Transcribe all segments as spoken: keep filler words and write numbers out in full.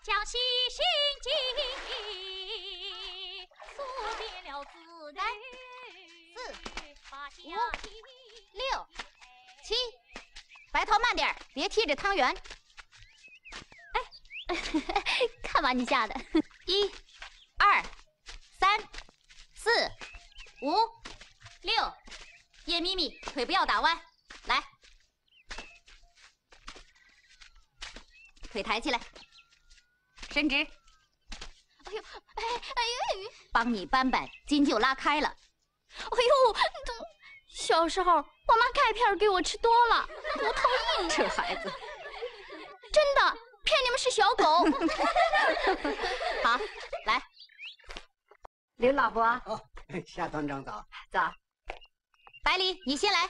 将心心计，诉尽了自来，四、五、六、七。白桃，慢点儿，别踢着汤圆。哎，看把你吓的。一、二、三、四、五、六。叶咪咪，腿不要打弯，来。 腿抬起来，伸直。哎呦，哎，哎呦，帮你扳扳筋，就拉开了。哎呦，小时候我妈开片儿给我吃多了，骨头硬。这孩子，真的，骗你们是小狗。好，来，刘老伯，哦，夏团长早。早。百里，你先来。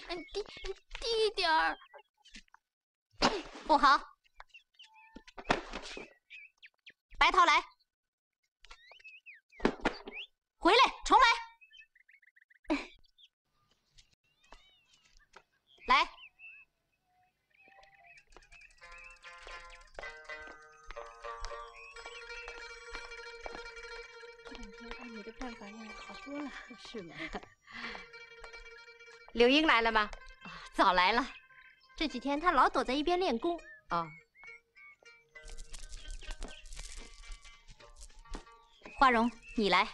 嗯，低，低点儿。不好。白桃来。回来，重来。来。这两天阿姨的办法要好多了，是吗？柳英来了吗？啊，早来了。这几天她老躲在一边练功。哦。花荣，你来。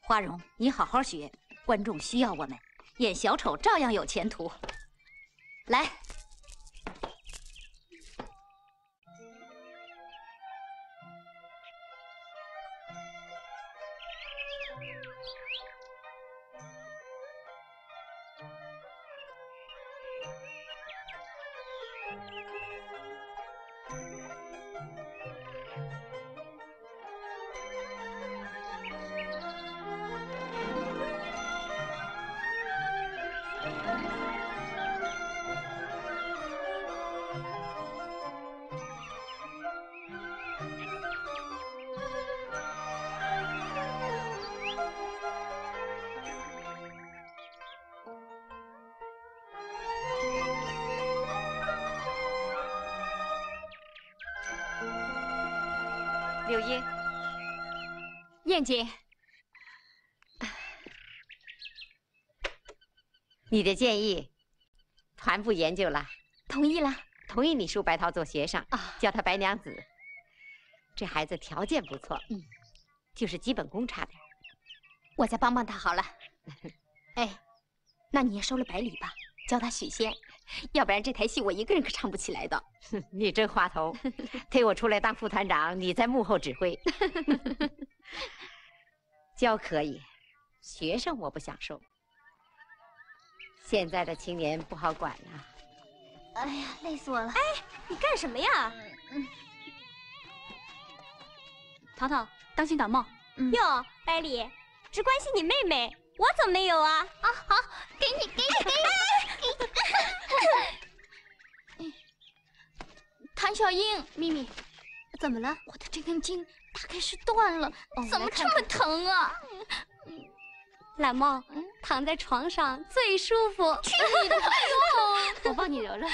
花荣，你好好学，观众需要我们，演小丑照样有前途。来。 柳英，燕姐，你的建议，团部研究了，同意了，同意你收白桃做学生，啊，叫她白娘子。这孩子条件不错，嗯，就是基本功差点儿。我再帮帮她好了。哎， 那你也收了百里吧，教他许仙，要不然这台戏我一个人可唱不起来的。你真滑头，推我出来当副团长，你在幕后指挥。教可以，学生我不想收。现在的青年不好管呀。哎呀，累死我了！哎，你干什么呀？淘淘，当心打冒。哟，百里，只关心你妹妹， 我怎么没有啊？啊，好，给你，给你，给你。谭小英，咪咪，怎么了？我的这根筋大概是断了，哦，怎么这么疼啊？懒猫，嗯，躺在床上最舒服。去你的！哎呦，我帮你揉揉。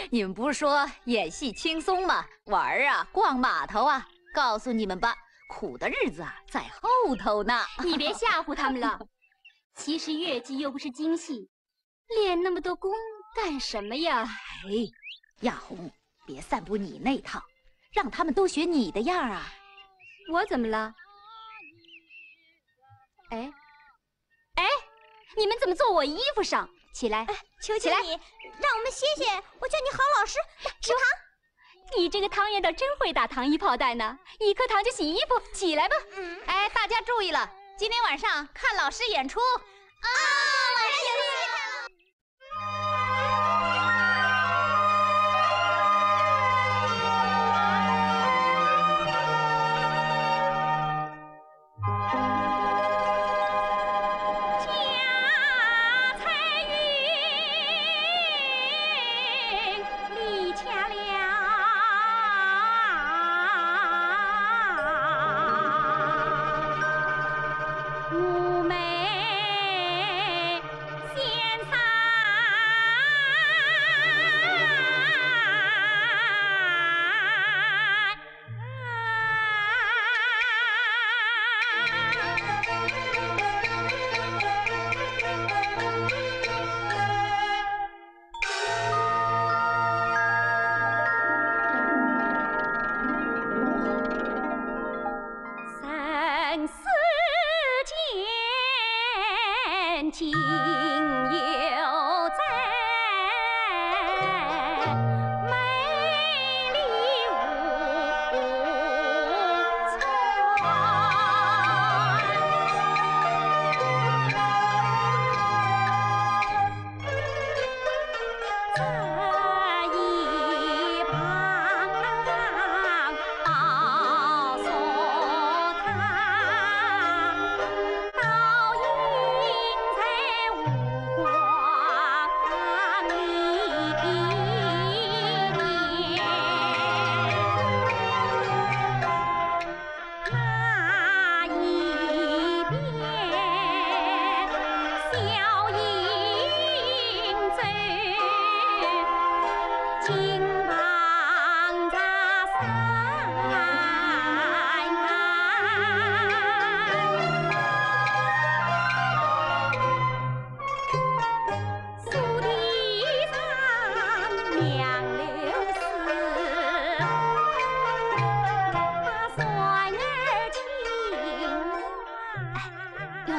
你们不是说演戏轻松吗？玩儿啊，逛码头啊，告诉你们吧，苦的日子啊在后头呢。你别吓唬他们了。 其实越剧又不是京戏，练那么多功干什么呀？哎，亚红，别散布你那套，让他们都学你的样儿啊。我怎么了？哎，哎，你们怎么坐我衣服上？起来，哎，求求你，起来。让我们歇歇，我叫你郝老师。来，吃糖。 你这个汤圆倒真会打糖衣炮弹呢，一颗糖就洗衣服，起来吧。嗯。哎，大家注意了，今天晚上看老师演出。啊，晚上演出。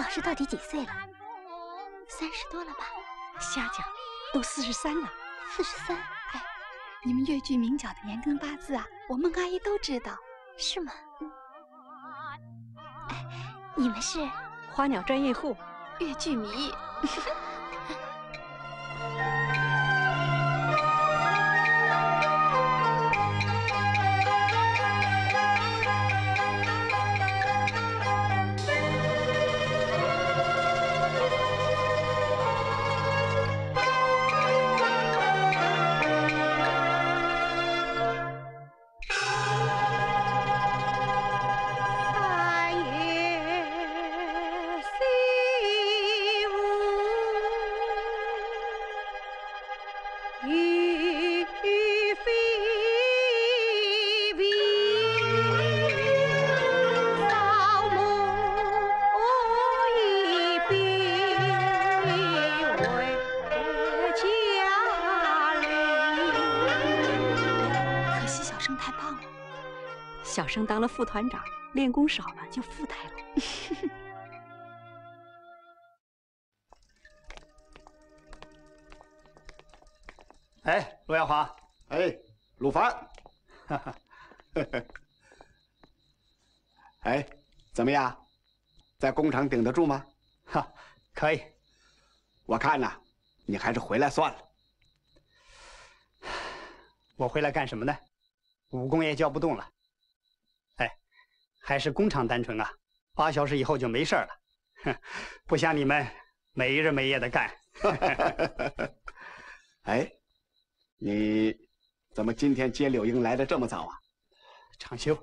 老师到底几岁了？三十多了吧？瞎讲，都四十三了。四十三？哎，你们越剧名角的年庚八字啊，我孟阿姨都知道。是吗？哎，你们是？花鸟专业户，越剧迷。可惜小生太胖了。小生当了副团长，练功少了就富态了。哎，罗耀华。哎，鲁凡。哈哈。哎，怎么样？在工厂顶得住吗？哈，可以。我看呐，你还是回来算了。我回来干什么呢？武功也教不动了。哎，还是工厂单纯啊，八小时以后就没事儿了。哼，不像你们没日没夜的干。哎，你怎么今天接柳英来的这么早啊？长休，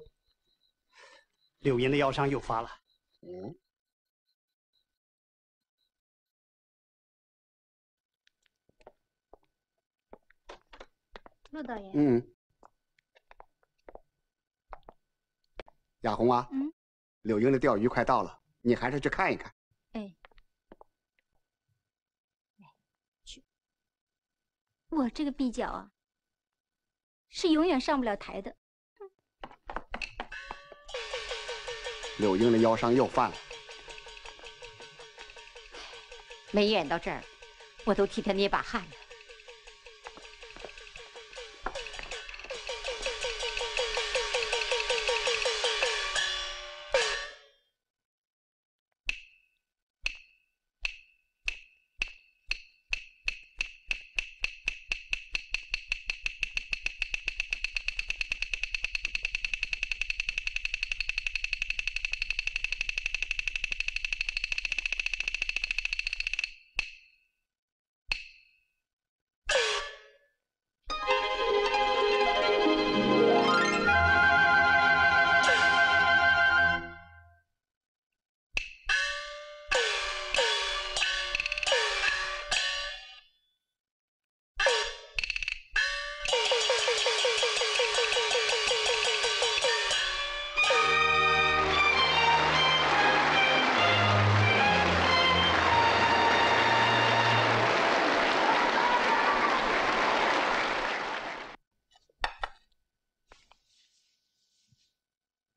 柳英的腰伤又发了。嗯。 陆导演。嗯。雅红啊，嗯？柳英的钓鱼快到了，你还是去看一看。哎。去。我这个臂脚啊，是永远上不了台的。 柳英的腰伤又犯了。没演到这儿，我都替他捏把汗了。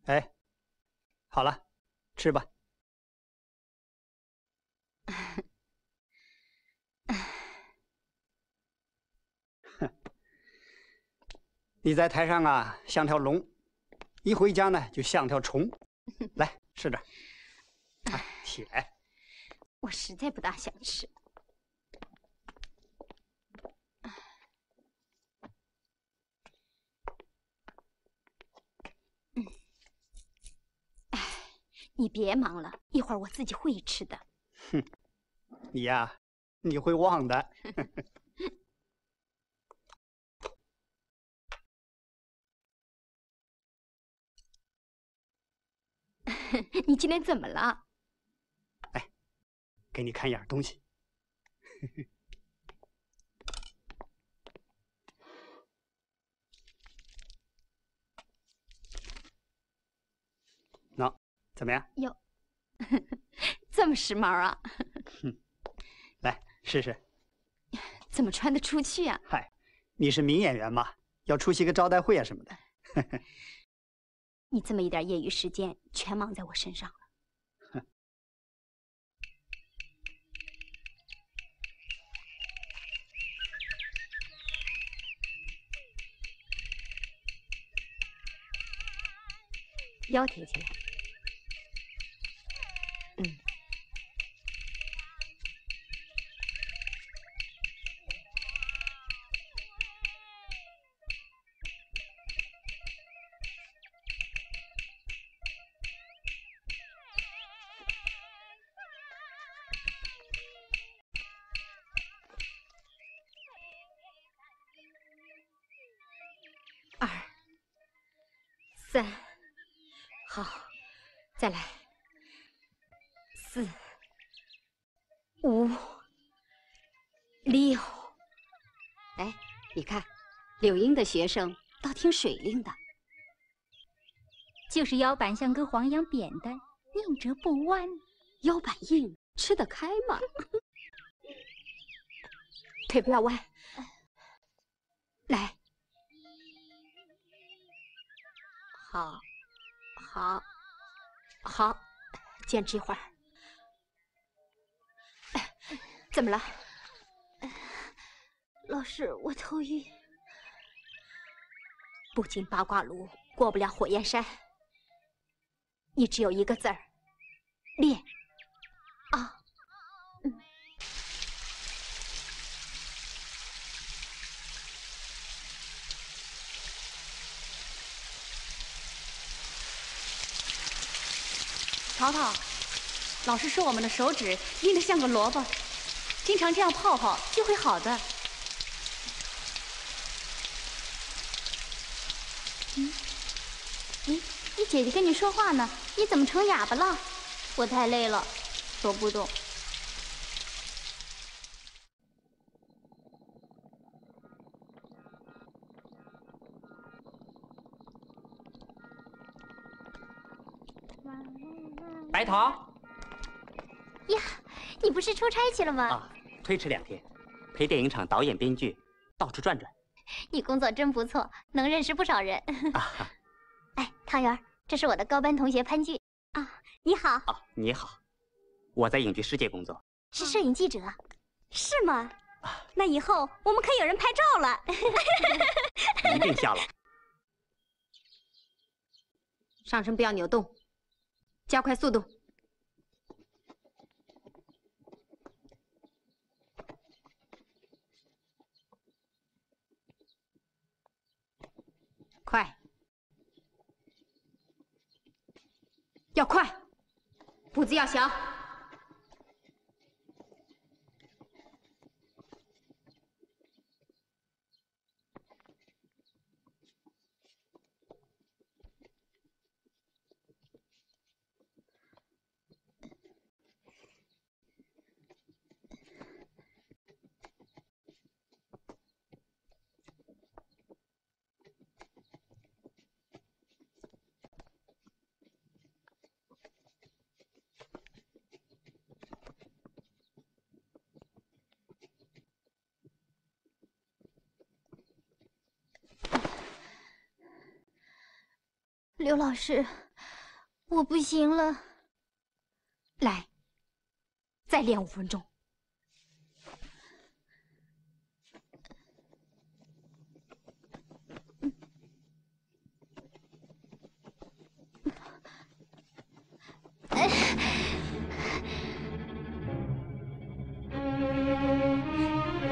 哎，好了，吃吧。你在台上啊，像条龙；一回家呢，就像条虫。来，吃点儿。啊，起来。我实在不大想吃。 你别忙了，一会儿我自己会吃的。哼，你呀，你会忘的。你今天怎么了？哎，给你看一样东西。 喏，怎么样？哟，这么时髦啊！来，试试。怎么穿得出去啊？嗨，你是名演员嘛，要出席个招待会啊什么的。你这么一点业余时间，全忙在我身上了。腰挺起来。嗯。二，三，好，再来，四，五，六。哎，你看，柳英的学生倒挺水灵的。就是腰板像根黄杨扁担，硬着不弯。腰板硬，吃得开吗？腿不要弯。来，好，好，好，坚持一会儿。哎，怎么了？老师，我头晕。不进八卦炉，过不了火焰山。你只有一个字儿，练。啊。 淘淘，老师说我们的手指硬得像个萝卜，经常这样泡泡就会好的。嗯，咦，你姐姐跟你说话呢，你怎么成哑巴了？我太累了，说不动。 白桃。呀，你不是出差去了吗？啊，推迟两天，陪电影厂导演、编剧到处转转。你工作真不错，能认识不少人。啊哈。哎，汤圆儿，这是我的高班同学潘俊。啊，你好。哦，你好。我在影剧世界工作。是摄影记者。是吗？啊。那以后我们可有人拍照了。一定效劳。 上身不要扭动，加快速度。快，要快，步子要小。 刘老师，我不行了。来，再练五分钟。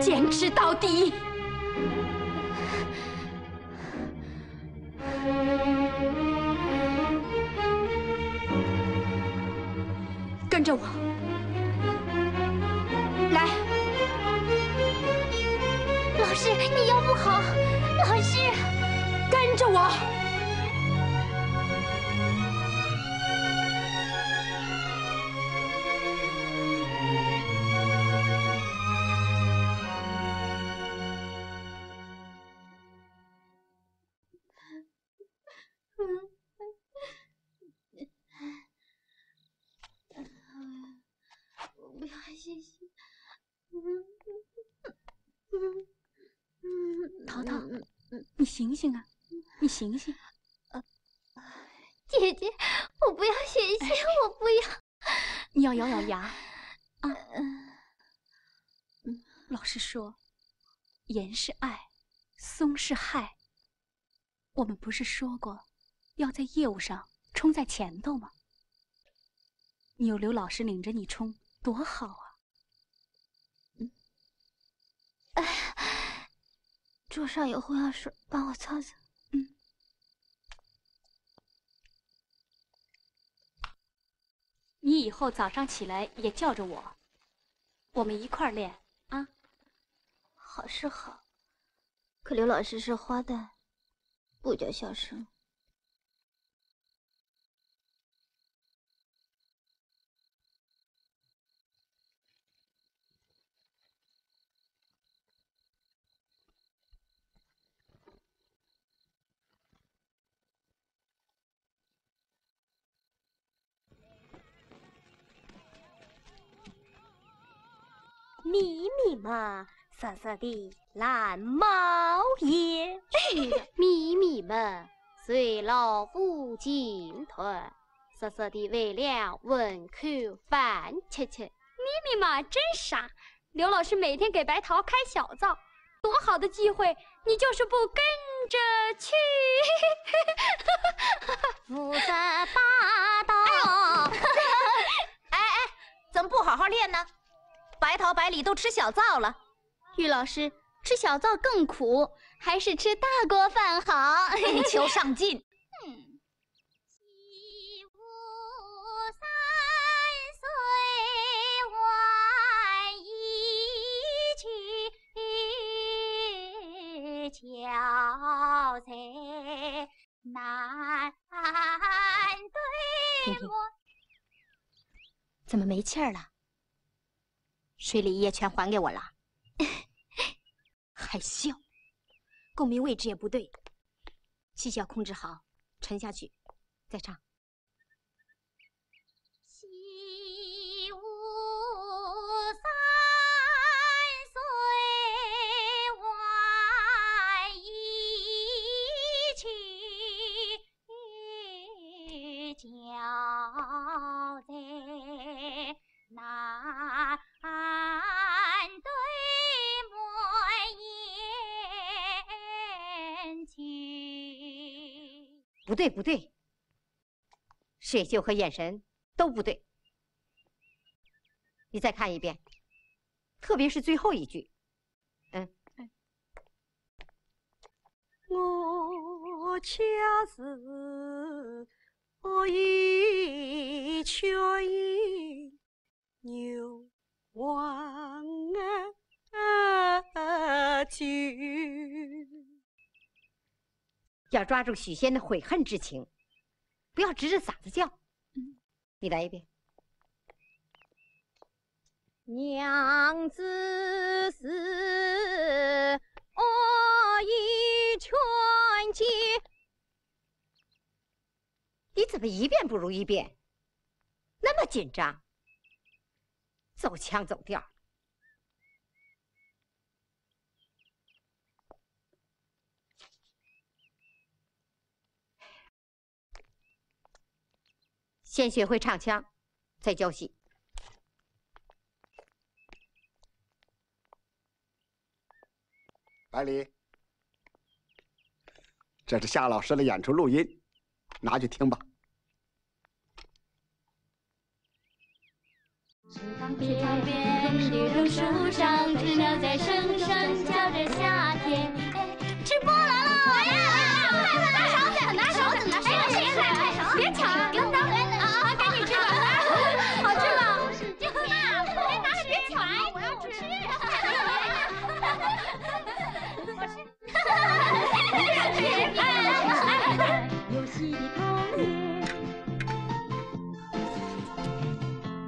坚持到底。 跟着我。来。老师，你腰不好。老师。跟着我。 我不要歇息。淘淘，你醒醒啊，你醒醒。姐姐，我不要歇息，我不要。你要咬咬牙啊。老师说，严是爱，松是害。 我们不是说过，要在业务上封在前头嘛。你有刘老师领着你冲，多好啊！嗯，哎，桌上有红药水，帮我擦擦。嗯。你以后早上起来也叫着我，我们一块儿练啊。好是好，可刘老师是花旦，不叫小生。 咪咪嘛，色色的蓝猫也。是的，咪咪们，随老夫进团，色色的喂了混口饭吃吃。咪咪嘛，真傻。刘老师每天给白桃开小灶，多好的机会，你就是不跟着去。胡说八道！哎呦，哎哎，怎么不好好练呢？白桃白李都吃小灶了。玉老师，吃小灶更苦，还是吃大锅饭好。更求上进。嗯。 婷婷，怎么没气儿了？水里一夜全还给我了。还笑，共鸣位置也不对，气息要控制好，沉下去，再唱。 不对，不对，水袖和眼神都不对。你再看一遍，特别是最后一句。嗯。我恰似一圈牛黄啊酒。 要抓住许仙的悔恨之情，不要指着嗓子叫。嗯。你来一遍。娘子是我一圈金。你怎么一遍不如一遍？那么紧张，走腔走调。 先学会唱腔，再教戏。百里，这是夏老师的演出录音，拿去听吧。 池塘边，绿柳树上，知了在声声叫着夏天。哎，直播来了！哎呀，拿勺子，拿勺子，拿勺子，哎呀，谁来了？别抢啊！给我拿回来。啊，啊，赶紧吃吧。好吃吗？别拿了，别抢，我要吃。我吃。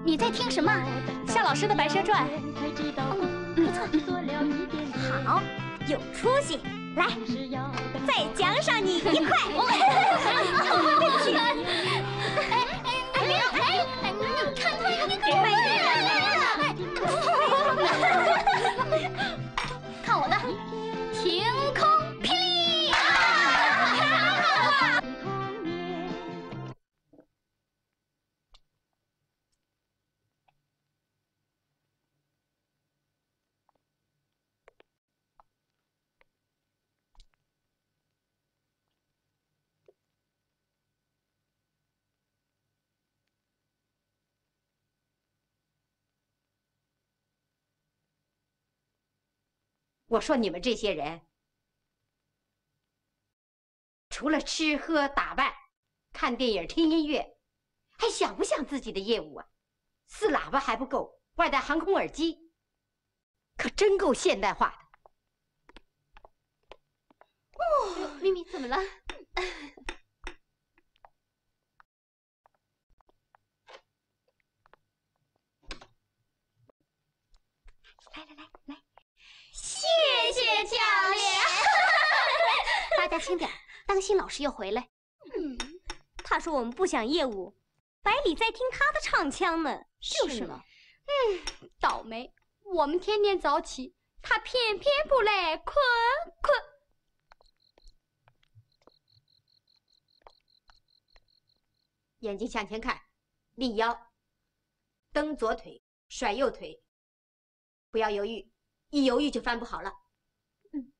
你在听什么？夏老师的《白蛇传》。嗯，不错。好，有出息。来，再奖赏你一块。对不起。哎，哎，哎，哎，你看，你看，你看。 看我的，凭空霹雳！我说你们这些人，除了吃喝打扮、看电影、听音乐，还想不想自己的业务啊？四喇叭还不够，外带航空耳机，可真够现代化的。咪咪，怎么了？来来来来，谢谢教练。大家轻点，当心老师又回来。嗯，他说我们不讲业务，百里在听他的唱腔呢。就是嘛。嗯，倒霉，我们天天早起，他偏偏不来困困。眼睛向前看，立腰，蹬左腿，甩右腿，不要犹豫，一犹豫就翻不好了。嗯，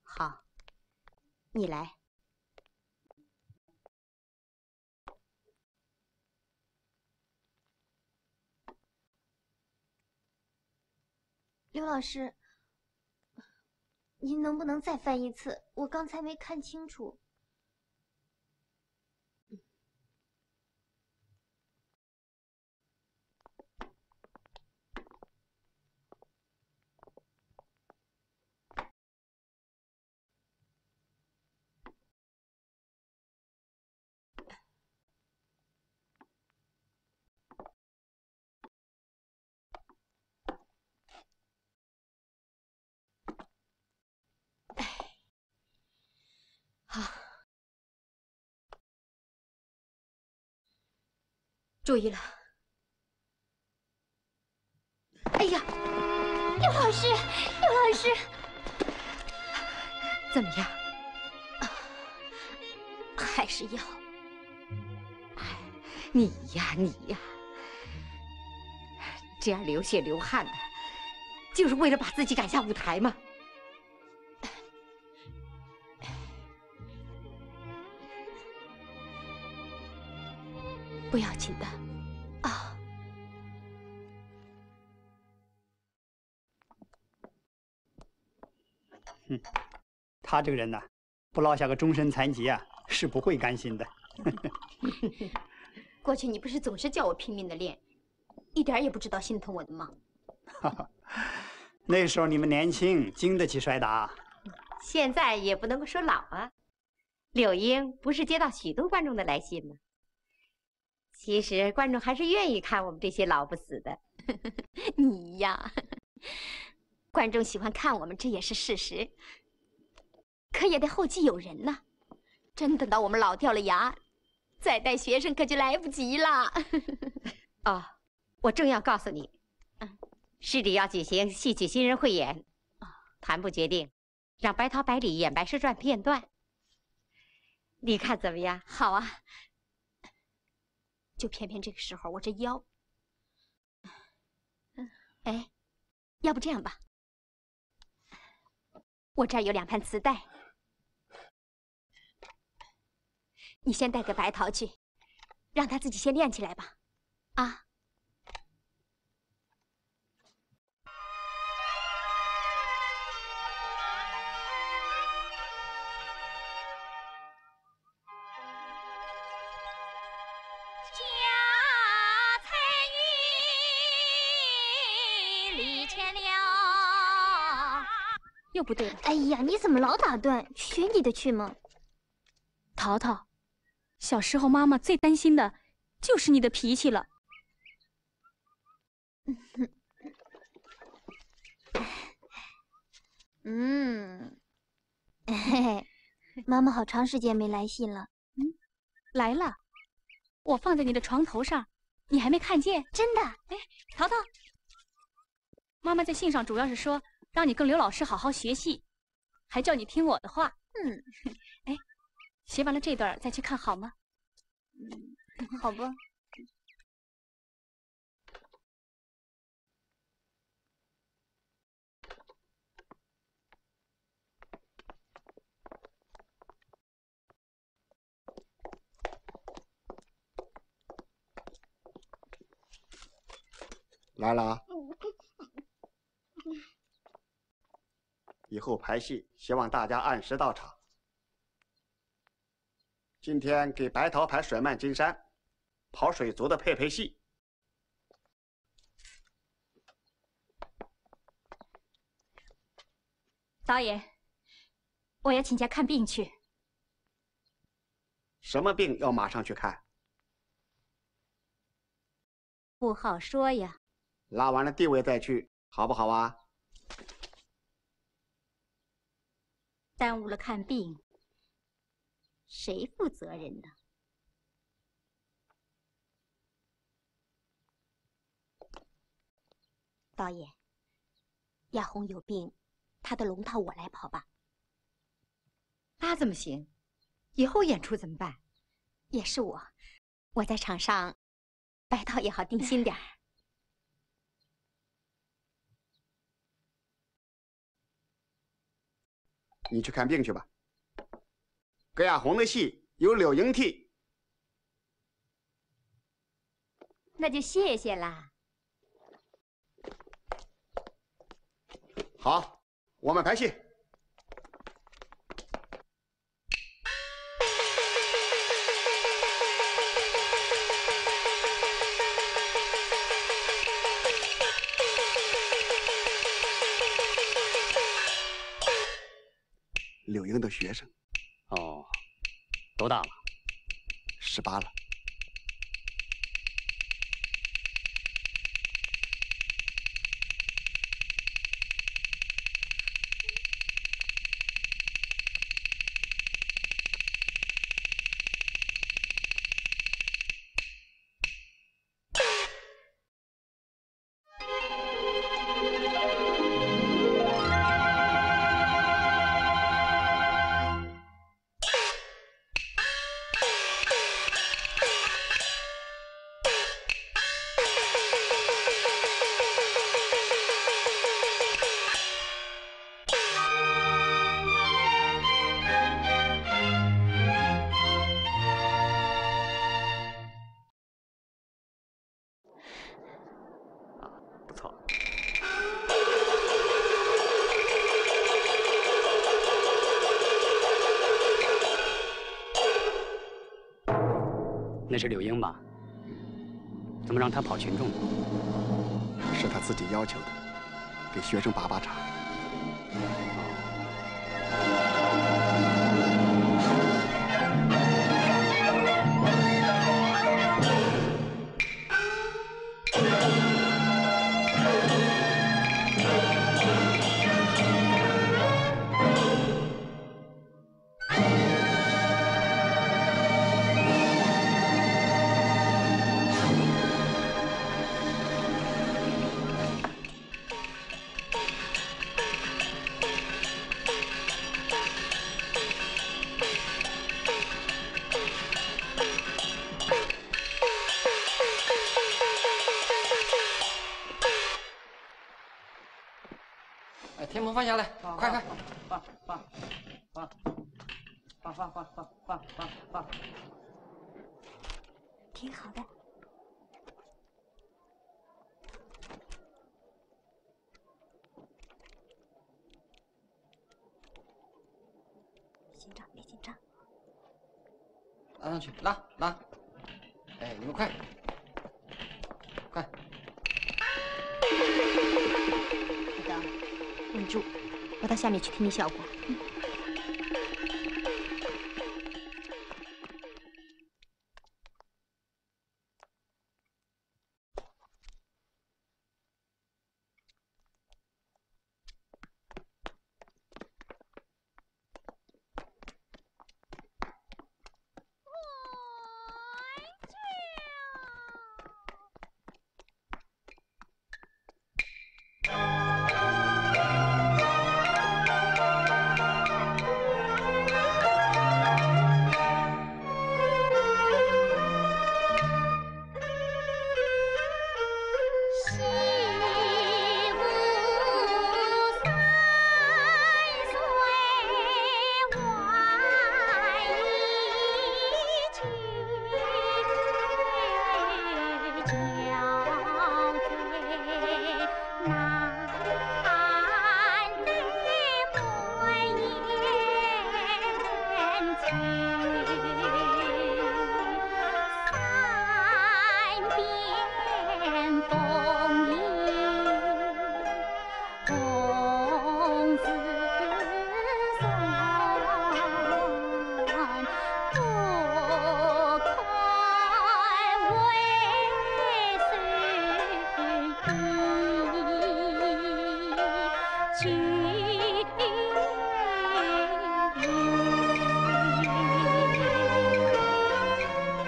好，你来。刘老师，您能不能再翻一次？我刚才没看清楚。注意了。哎呀，刘老师，刘老师，怎么样？还是要……哎，你呀，你呀，这样流血流汗的，就是为了把自己赶下舞台吗？ 不要紧的，啊。哼，他这个人呐，不落下个终身残疾啊，是不会甘心的。过去你不是总是叫我拼命的练，一点也不知道心疼我的吗？那时候你们年轻，经得起摔打。现在也不能够说老啊。 柳英不是接到许多观众的来信吗？其实观众还是愿意看我们这些老不死的。你呀，观众喜欢看我们，这也是事实。可也得后继有人呐，真等到我们老掉了牙，再带学生可就来不及了。哦，我正要告诉你，市里要举行戏曲新人汇演，团部决定 让白桃、白里演《白蛇传》片段，你看怎么样？好啊，就偏偏这个时候，我这腰……哎，要不这样吧，我这儿有两盘磁带，你先带给白桃去，让她自己先练起来吧。啊。 又不对了。哎呀，你怎么老打断？学你的去嘛。淘淘，小时候妈妈最担心的就是你的脾气了。嗯，嘿嘿，妈妈好长时间没来信了。嗯，来了，我放在你的床头上，你还没看见？真的？哎，淘淘，妈妈在信上主要是说让你跟刘老师好好学戏，还叫你听我的话。嗯，哎，写完了这段再去看好吗？嗯，好吧。 来了啊。以后排戏，希望大家按时到场。今天给白桃牌甩卖金山，跑水族的配配戏。导演，我要请假看病去。什么病要马上去看？不好说呀。拉完了地位再去，好不好啊？耽误了看病，谁负责任呢？ 导演，亚红有病，她的龙套我来跑吧。那怎么行？以后演出怎么办？也是我，我在场上，白桃也好定心点儿。 你去看病去吧。葛亚红的戏由柳英替。那就谢谢啦。好，我们排戏。 柳英的学生。哦，多大了？十八了。 那是柳英吧？怎么让她跑群众？是她自己要求的，给学生拔拔场。哎，天幕放下来，快快，放放放放放放放放放放放放。挺好的。别紧张，别紧张。拉上去，拉拉。哎，你们快，快。等等，稳住，我到下面去听听效果。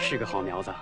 是个好苗子。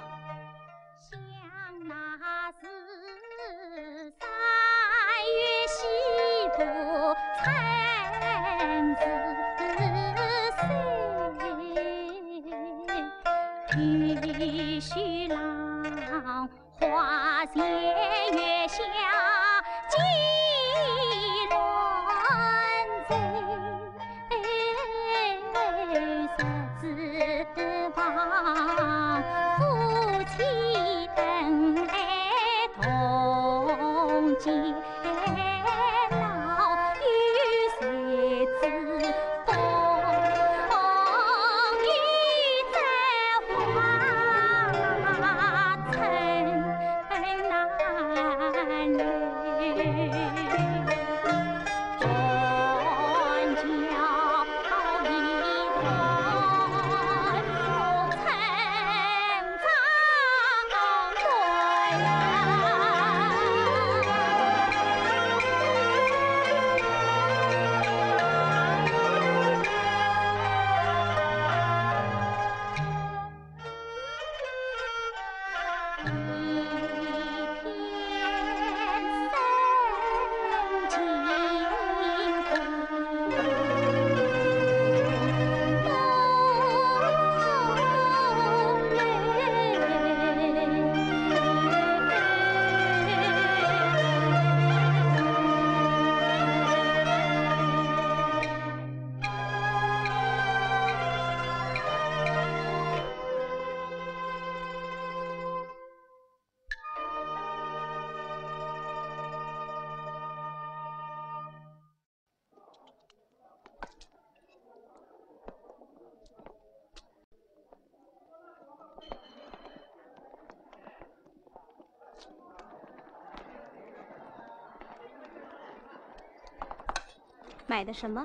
买的什么？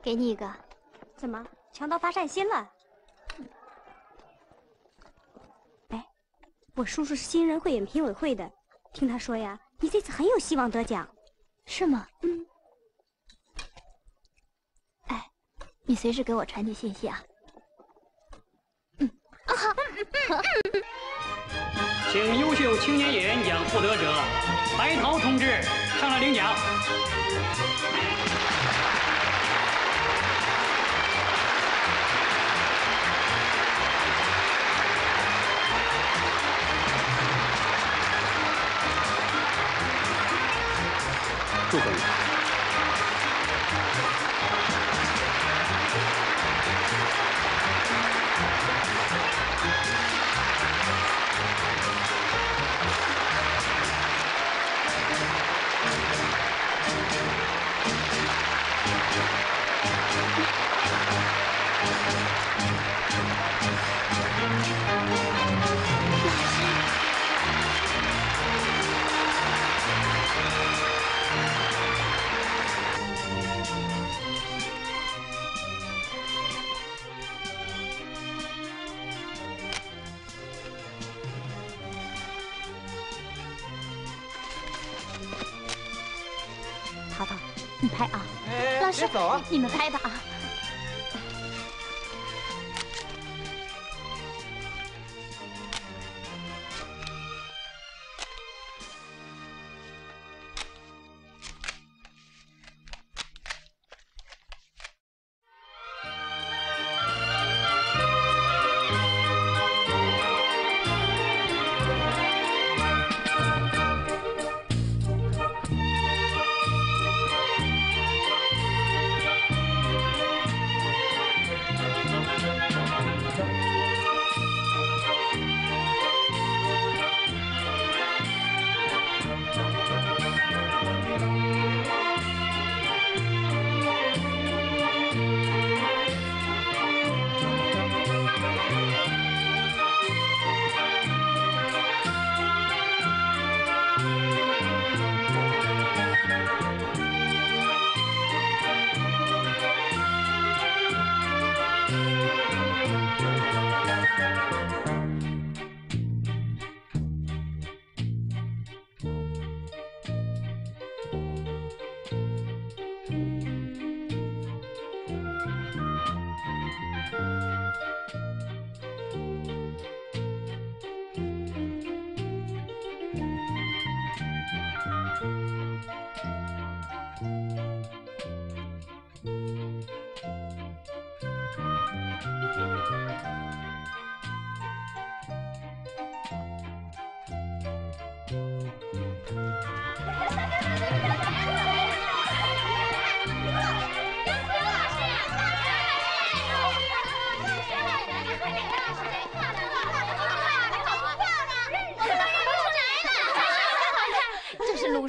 给你一个。怎么，强盗发善心了？哎，我叔叔是新人汇演评委会的，听他说呀，你这次很有希望得奖。是吗？嗯。哎，你随时给我传递信息啊。 请优秀青年演员奖获得者白桃同志上来领奖。祝贺你！淘淘，你拍啊。哎，老师，别走啊。你们拍吧啊。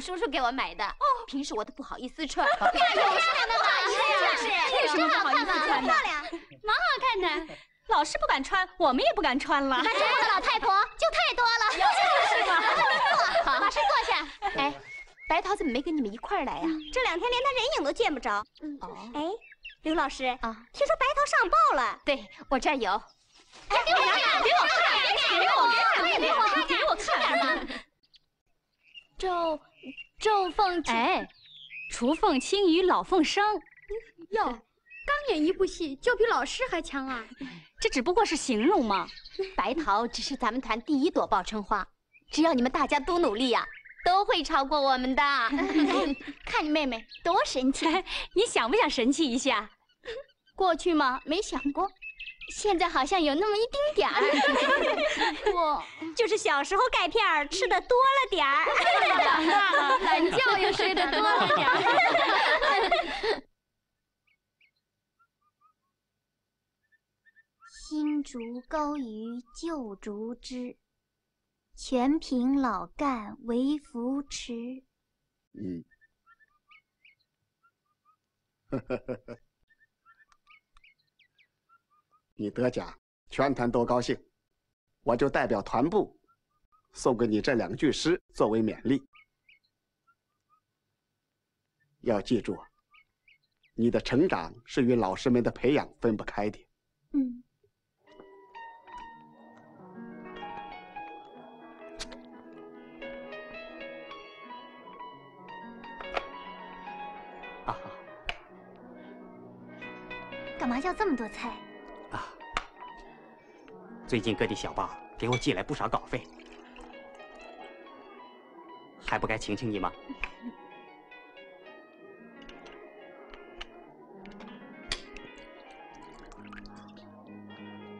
叔叔给我买的。哦，平时我都不好意思穿。哎呀，有什么不好意思穿的？就是，有什么不好意思穿的？真好看嘛。漂亮。蛮好看的。老师不敢穿，我们也不敢穿了。那中国的老太婆就太多了。就是嘛。好，老师坐下。哎，白桃怎么没跟你们一块儿来呀？这两天连她人影都见不着。哦。哎，刘老师啊，听说白桃上报了。对，我这儿有。哎，给我看看，给我看看，给我看看，给我看看，给我看看。赵赵凤，哎，楚凤轻于老凤声。哟，刚演一部戏，就比老师还强啊！这只不过是形容嘛。白桃只是咱们团第一朵报春花，只要你们大家都努力呀，都会超过我们的。看你妹妹多神气！你想不想神气一下？过去嘛，没想过，现在好像有那么一丁点儿。我就是小时候钙片儿吃的多了点儿，长大了懒觉又睡得多了点儿。新竹高于旧竹枝，全凭老干为扶持。嗯。你得奖，全团都高兴，我就代表团部送给你这两句诗作为勉励。要记住，你的成长是与老师们的培养分不开的。嗯。 啊，干嘛要这么多菜？啊，最近各地小报给我寄来不少稿费，还不该请请你吗？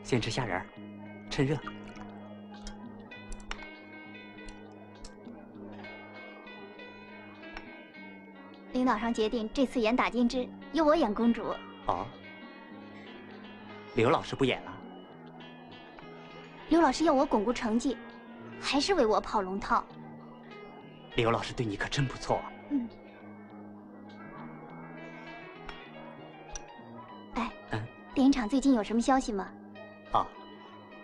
先吃虾仁儿，趁热。领导上决定，这次演打金枝，由我演公主。哦，刘老师不演了？刘老师要我巩固成绩，还是为我跑龙套。刘老师对你可真不错啊。嗯。 哎，嗯？电影厂最近有什么消息吗？哦，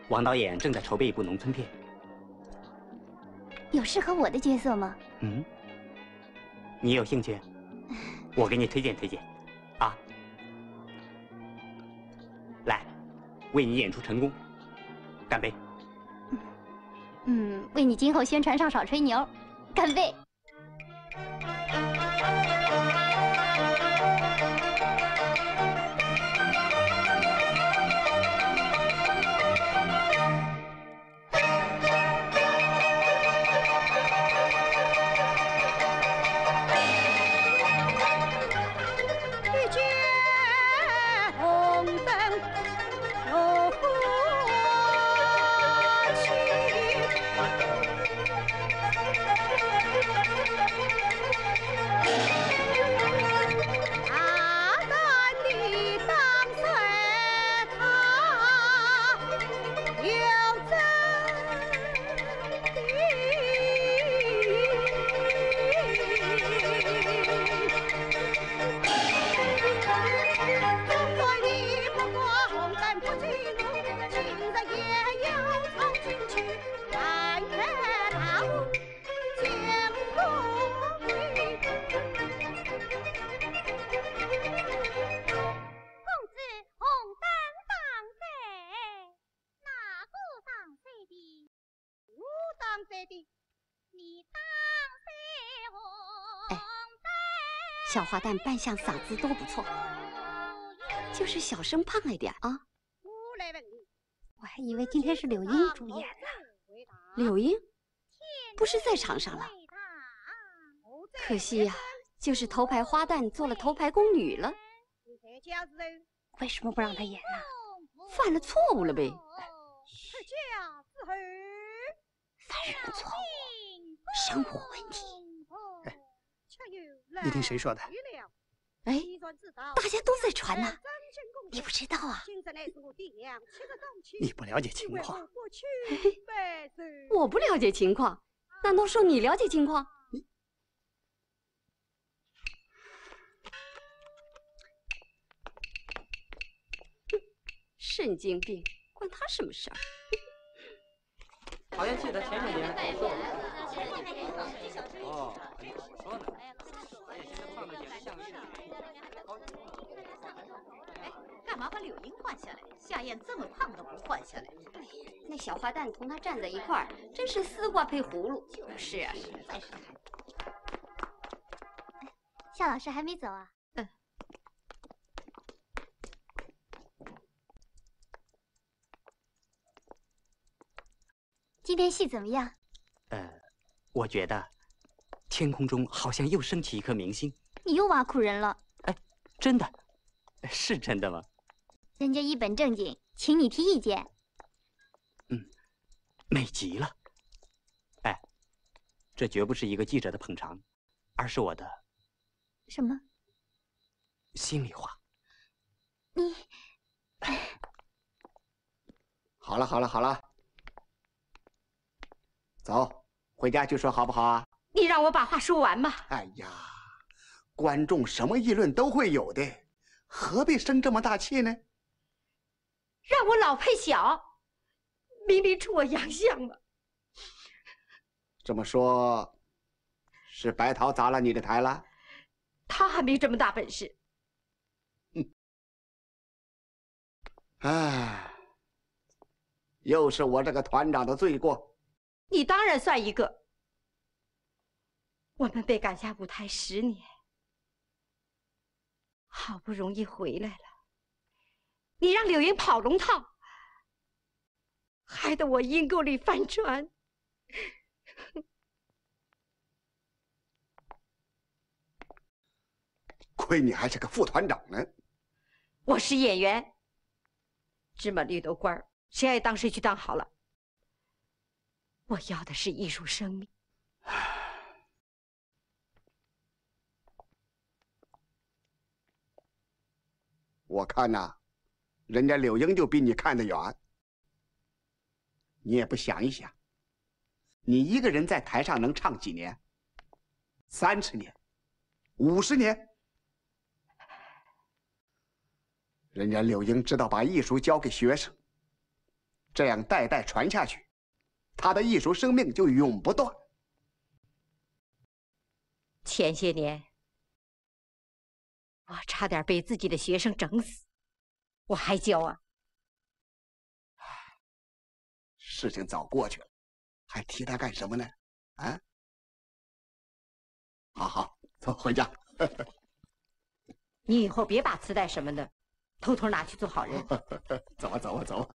王导演正在筹备一部农村片。有适合我的角色吗？嗯，你有兴趣？我给你推荐推荐。啊，来，为你演出成功，干杯！嗯，为你今后宣传上少吹牛，干杯！公子，红灯当帚，哪个当帚的？ 我当帚的，你当帚红灯。哎，小花旦扮相嗓子都不错，就是小生胖了点儿啊。我来问你，我还以为今天是柳英主演呢。柳英？不是在场上了？可惜呀，就是头牌花旦做了头牌宫女了。你在家时候 为什么不让她演呢？犯了错误了呗。出家之后，犯什么错误？生活问题。哎，你听谁说的？哎，大家都在传呢，你不知道啊？你不了解情况。我不了解情况，难道说你了解情况？你神经病，关他什么事儿？好像记得前两年还说过。哦，哎呀，我说呢，哎呀，现在胖了点，像个……哎，干嘛把柳英换下来？夏燕这么胖都不换下来。对，那小坏蛋同他站在一块儿，真是丝瓜配葫芦。就是啊，实在是太……夏老师还没走啊？ 今天戏怎么样？呃，我觉得天空中好像又升起一颗明星。你又挖苦人了。哎，真的，是真的吗？人家一本正经请你提意见。嗯，美极了。哎，这绝不是一个记者的捧场，而是我的什么？心里话。你……好了，好了，好了，走，回家去说好不好啊？你让我把话说完嘛。哎呀，观众什么议论都会有的，何必生这么大气呢？让我老配小，明明出我洋相嘛。这么说，是白桃砸了你的台了？他还没这么大本事。 唉，又是我这个团长的罪过。你当然算一个。我们被赶下舞台十年，好不容易回来了，你让柳英跑龙套，害得我阴沟里翻船。 亏你还是个副团长呢。我是演员，芝麻绿豆官儿，谁爱当谁去当好了。我要的是艺术生命。我看呐，人家柳英就比你看得远。 你也不想一想，你一个人在台上能唱几年？三十年？五十年？人家柳英知道把艺术交给学生，这样代代传下去，他的艺术生命就永不断。前些年，我差点被自己的学生整死，我还教啊？ 事情早过去了，还提他干什么呢？啊？好好，走，回家。你以后别把磁带什么的偷偷拿去做好人。走吧，走吧，走吧。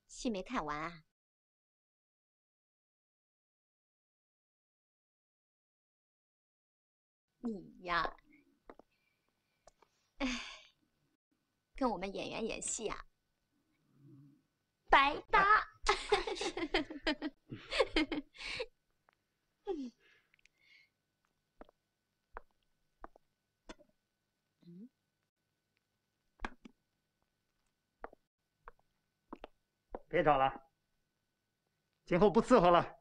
戏没看完啊？你呀，哎，跟我们演员演戏啊，白搭。别找了，今后不伺候了。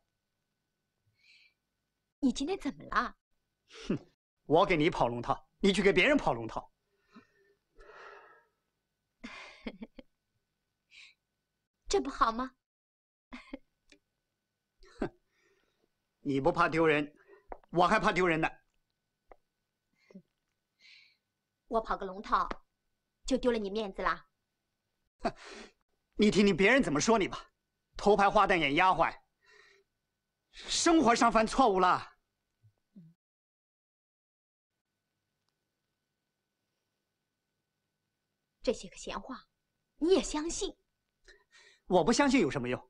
你今天怎么了？哼，我给你跑龙套，你去给别人跑龙套。这不好吗？你不怕丢人，我还怕丢人呢。我跑个龙套，就丢了你面子啦？你听听别人怎么说你吧，头牌花旦演丫鬟，生活上犯错误了。这些个闲话，你也相信？我不相信有什么用？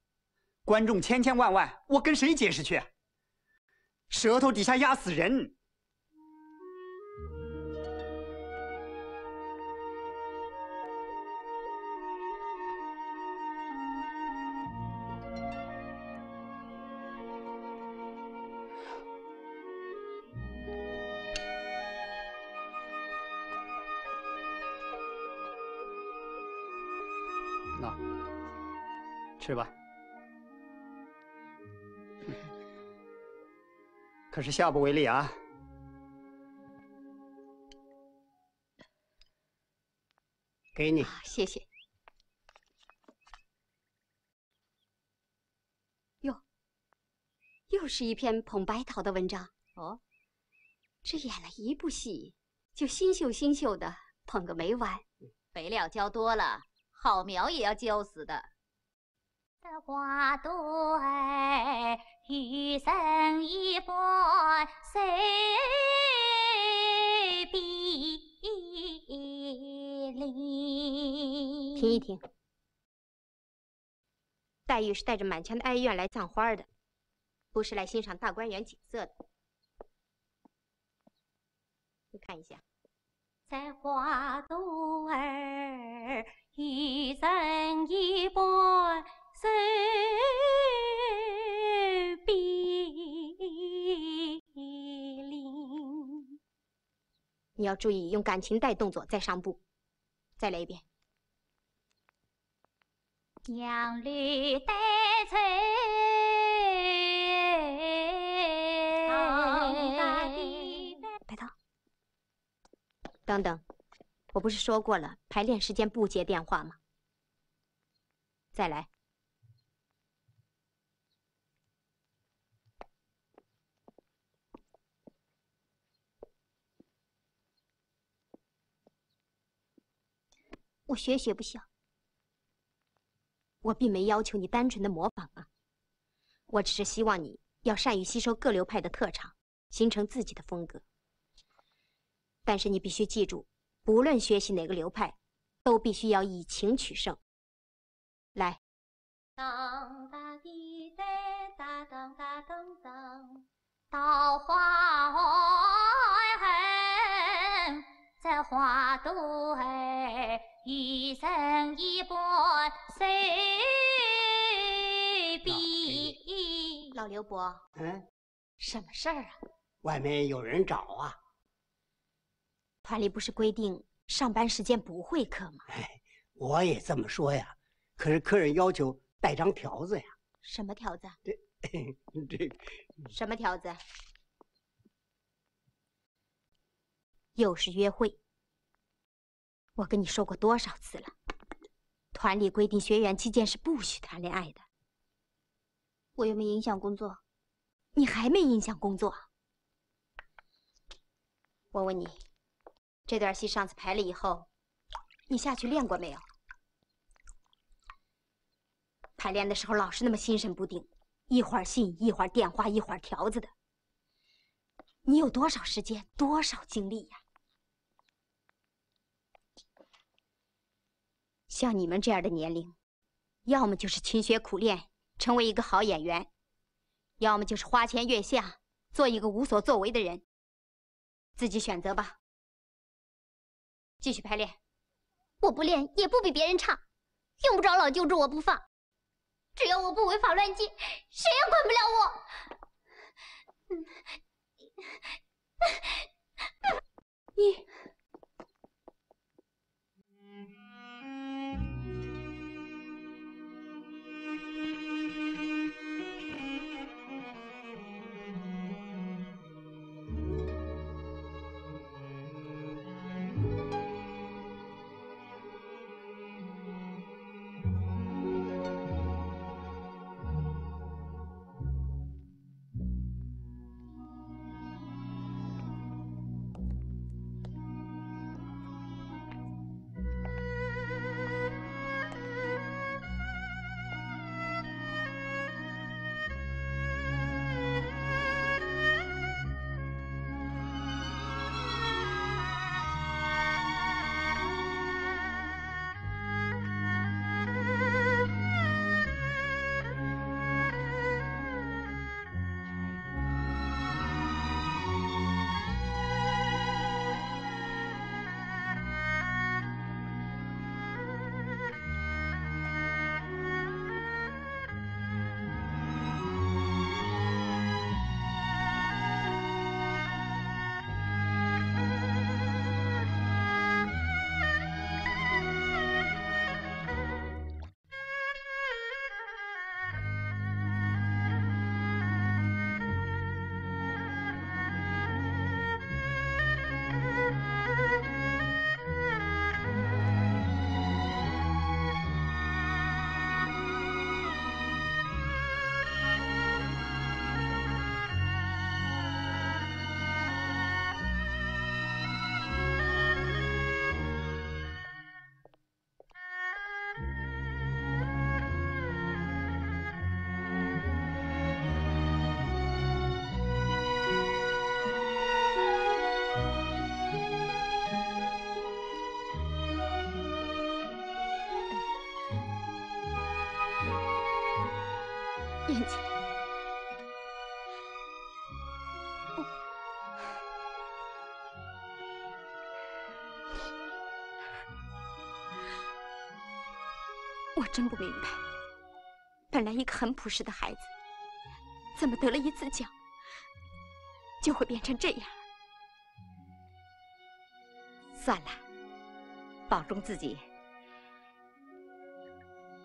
观众千千万万，我跟谁解释去？舌头底下压死人。 喏，吃吧。可是下不为例啊。给你。啊，谢谢。哟，又是一篇捧白桃的文章。哦，这演了一部戏，就新秀新秀的捧个没完。肥料浇多了，好苗也要浇死的。 这花朵儿，与人一般，随比邻。听一听，黛玉是带着满腔的哀怨来葬花的，不是来欣赏大观园景色的。 你看一下。这花朵儿，与人一般，随比邻。你要注意用感情带动作在上部。再来一遍。 杨柳带翠。白桃，等等，我不是说过了，排练时间不接电话吗？再来。 我学学不像。我并没要求你单纯的模仿啊，我只是希望你要善于吸收各流派的特长，形成自己的风格。但是你必须记住，不论学习哪个流派，都必须要以情取胜。来， 当当滴答当当当当当，桃花痕，这花朵儿，与人一般，随比。老刘伯，嗯？什么事儿啊？外面有人找啊。团里不是规定上班时间不会客吗？哎，我也这么说呀，可是客人要求带张条子呀。什么条子？这，这，什么条子？又是约会。我跟你说过多少次了，团里规定学员期间是不许谈恋爱的。我又没影响工作。你还没影响工作？我问你， 这段戏上次排了以后，你下去练过没有？排练的时候老是那么心神不定，一会儿信，一会儿电话，一会儿条子的。你有多少时间，多少精力呀？像你们这样的年龄，要么就是勤学苦练，成为一个好演员，要么就是花前月下，做一个无所作为的人。 自己选择吧。继续排练。我不练也不比别人差，用不着老揪着我不放。只要我不违法乱纪，谁也管不了我。嗯，你我真不明白，本来一个很朴实的孩子，怎么得了一次奖，就会变成这样？算了，保重自己。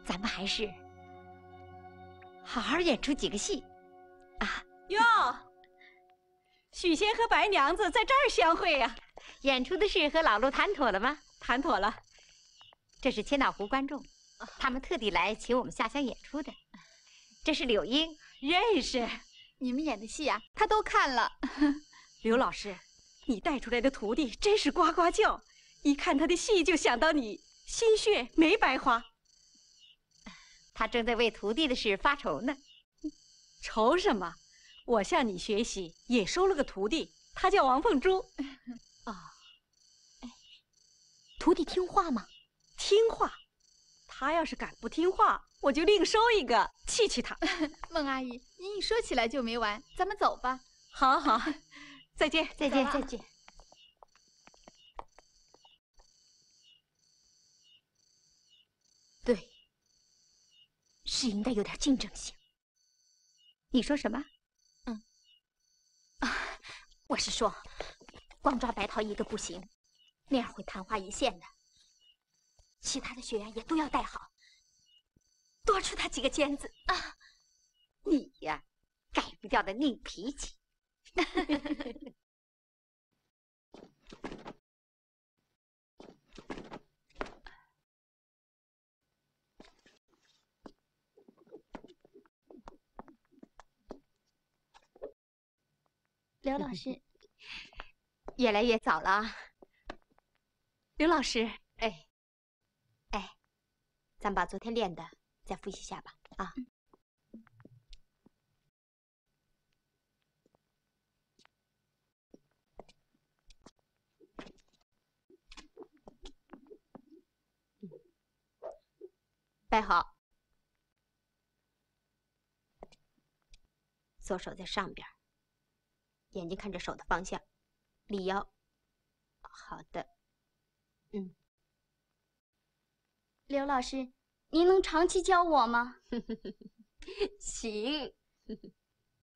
咱们还是好好演出几个戏啊。哟，许仙和白娘子在这儿相会呀、演出的事和老陆谈妥了吗？谈妥了。这是千岛湖观众，他们特地来请我们下乡演出的。这是柳英。认识。你们演的戏啊，他都看了。刘老师，你带出来的徒弟真是呱呱叫，一看他的戏就想到你，心血没白花。他正在为徒弟的事发愁呢。愁什么？我向你学习，也收了个徒弟，他叫王凤珠。哦，徒弟听话吗？听话。他要是敢不听话，我就另收一个，气气他。孟阿姨，您一说起来就没完，咱们走吧。好好，再见，再见，走了。再见。对，是应该有点竞争性。你说什么？嗯，啊，我是说，光抓白桃一个不行，那样会昙花一现的。其他的学员也都要带好，多出他几个尖子啊。你呀，改不掉的硬脾气。刘老师，越来越早了啊。刘老师，哎，哎，咱把昨天练的再复习一下吧，啊。摆好。左手在上边儿，眼睛看着手的方向，立腰。好的，嗯。刘老师，您能长期教我吗？行。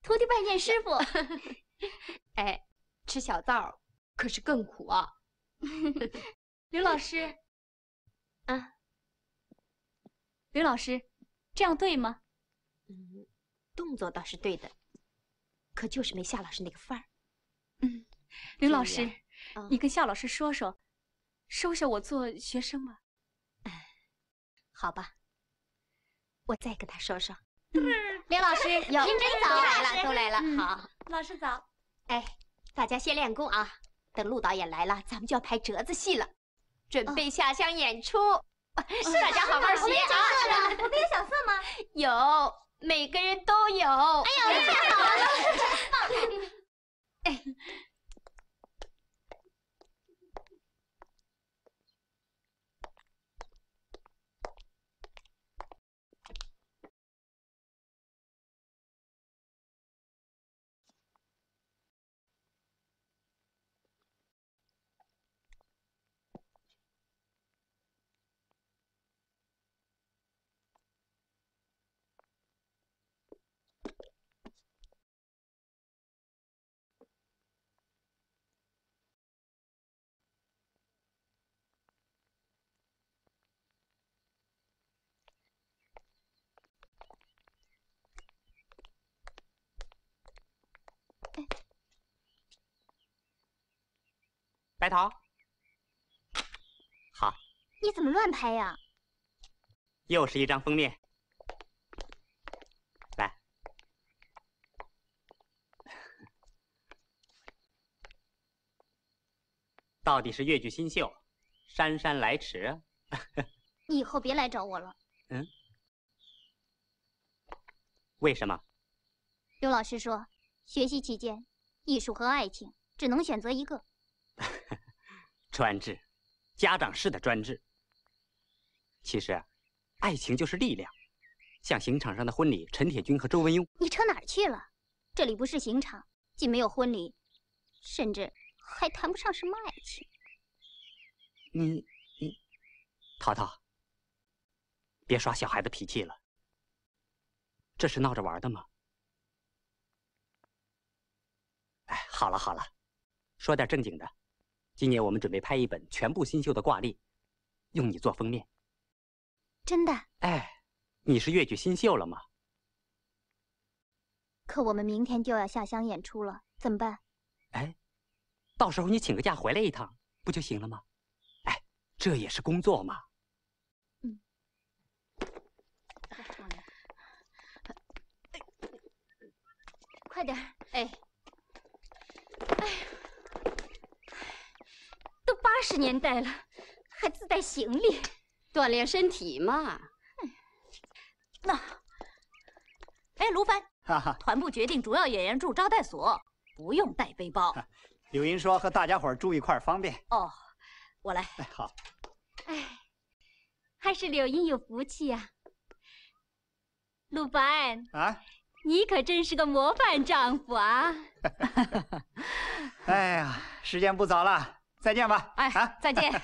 徒弟拜见师傅。哎，吃小灶儿可是更苦啊。刘老师，啊，刘老师，这样对吗？嗯，动作倒是对的，可就是没夏老师那个范儿。嗯，刘老师，这样，嗯。你跟夏老师说说，收下我做学生吧。好吧，我再跟他说说。嗯，刘老师，哟，您真早。都来了，都来了，嗯，好。老师早。哎，大家先练功啊，等陆导演来了，咱们就要排折子戏了，准备下乡演出。哦。是，大家好好学啊。我们有角色吗？我们有角色吗？有，每个人都有。哎呀，太好了，真棒！哎。 白桃，好。你怎么乱拍呀？又是一张封面。来，到底是越剧新秀，姗姗来迟啊。你以后别来找我了。嗯？为什么？刘老师说，学习期间，艺术和爱情只能选择一个。专制，家长式的专制。其实，爱情就是力量，像刑场上的婚礼，陈铁军和周文勇。你扯哪儿去了？这里不是刑场，既没有婚礼，甚至还谈不上什么爱情。你，你，淘淘，别耍小孩子脾气了。这是闹着玩的吗？哎，好了好了，说点正经的。今年我们准备拍一本全部新绣的挂历，用你做封面。真的？哎，你是越剧新秀了吗？可我们明天就要下乡演出了，怎么办？哎，到时候你请个假回来一趟，不就行了吗？哎，这也是工作嘛。 嗯。快点儿。哎。哎呀，都八十年代了，还自带行李。锻炼身体嘛。那，哎，卢帆，哈哈。团部决定主要演员住招待所，不用带背包。柳云说和大家伙儿住一块儿方便。哦，我来。哎，好。哎， 还是柳英有福气呀。鲁班，啊？你可真是个模范丈夫啊！哎呀，时间不早了，再见吧。哎，啊？再见。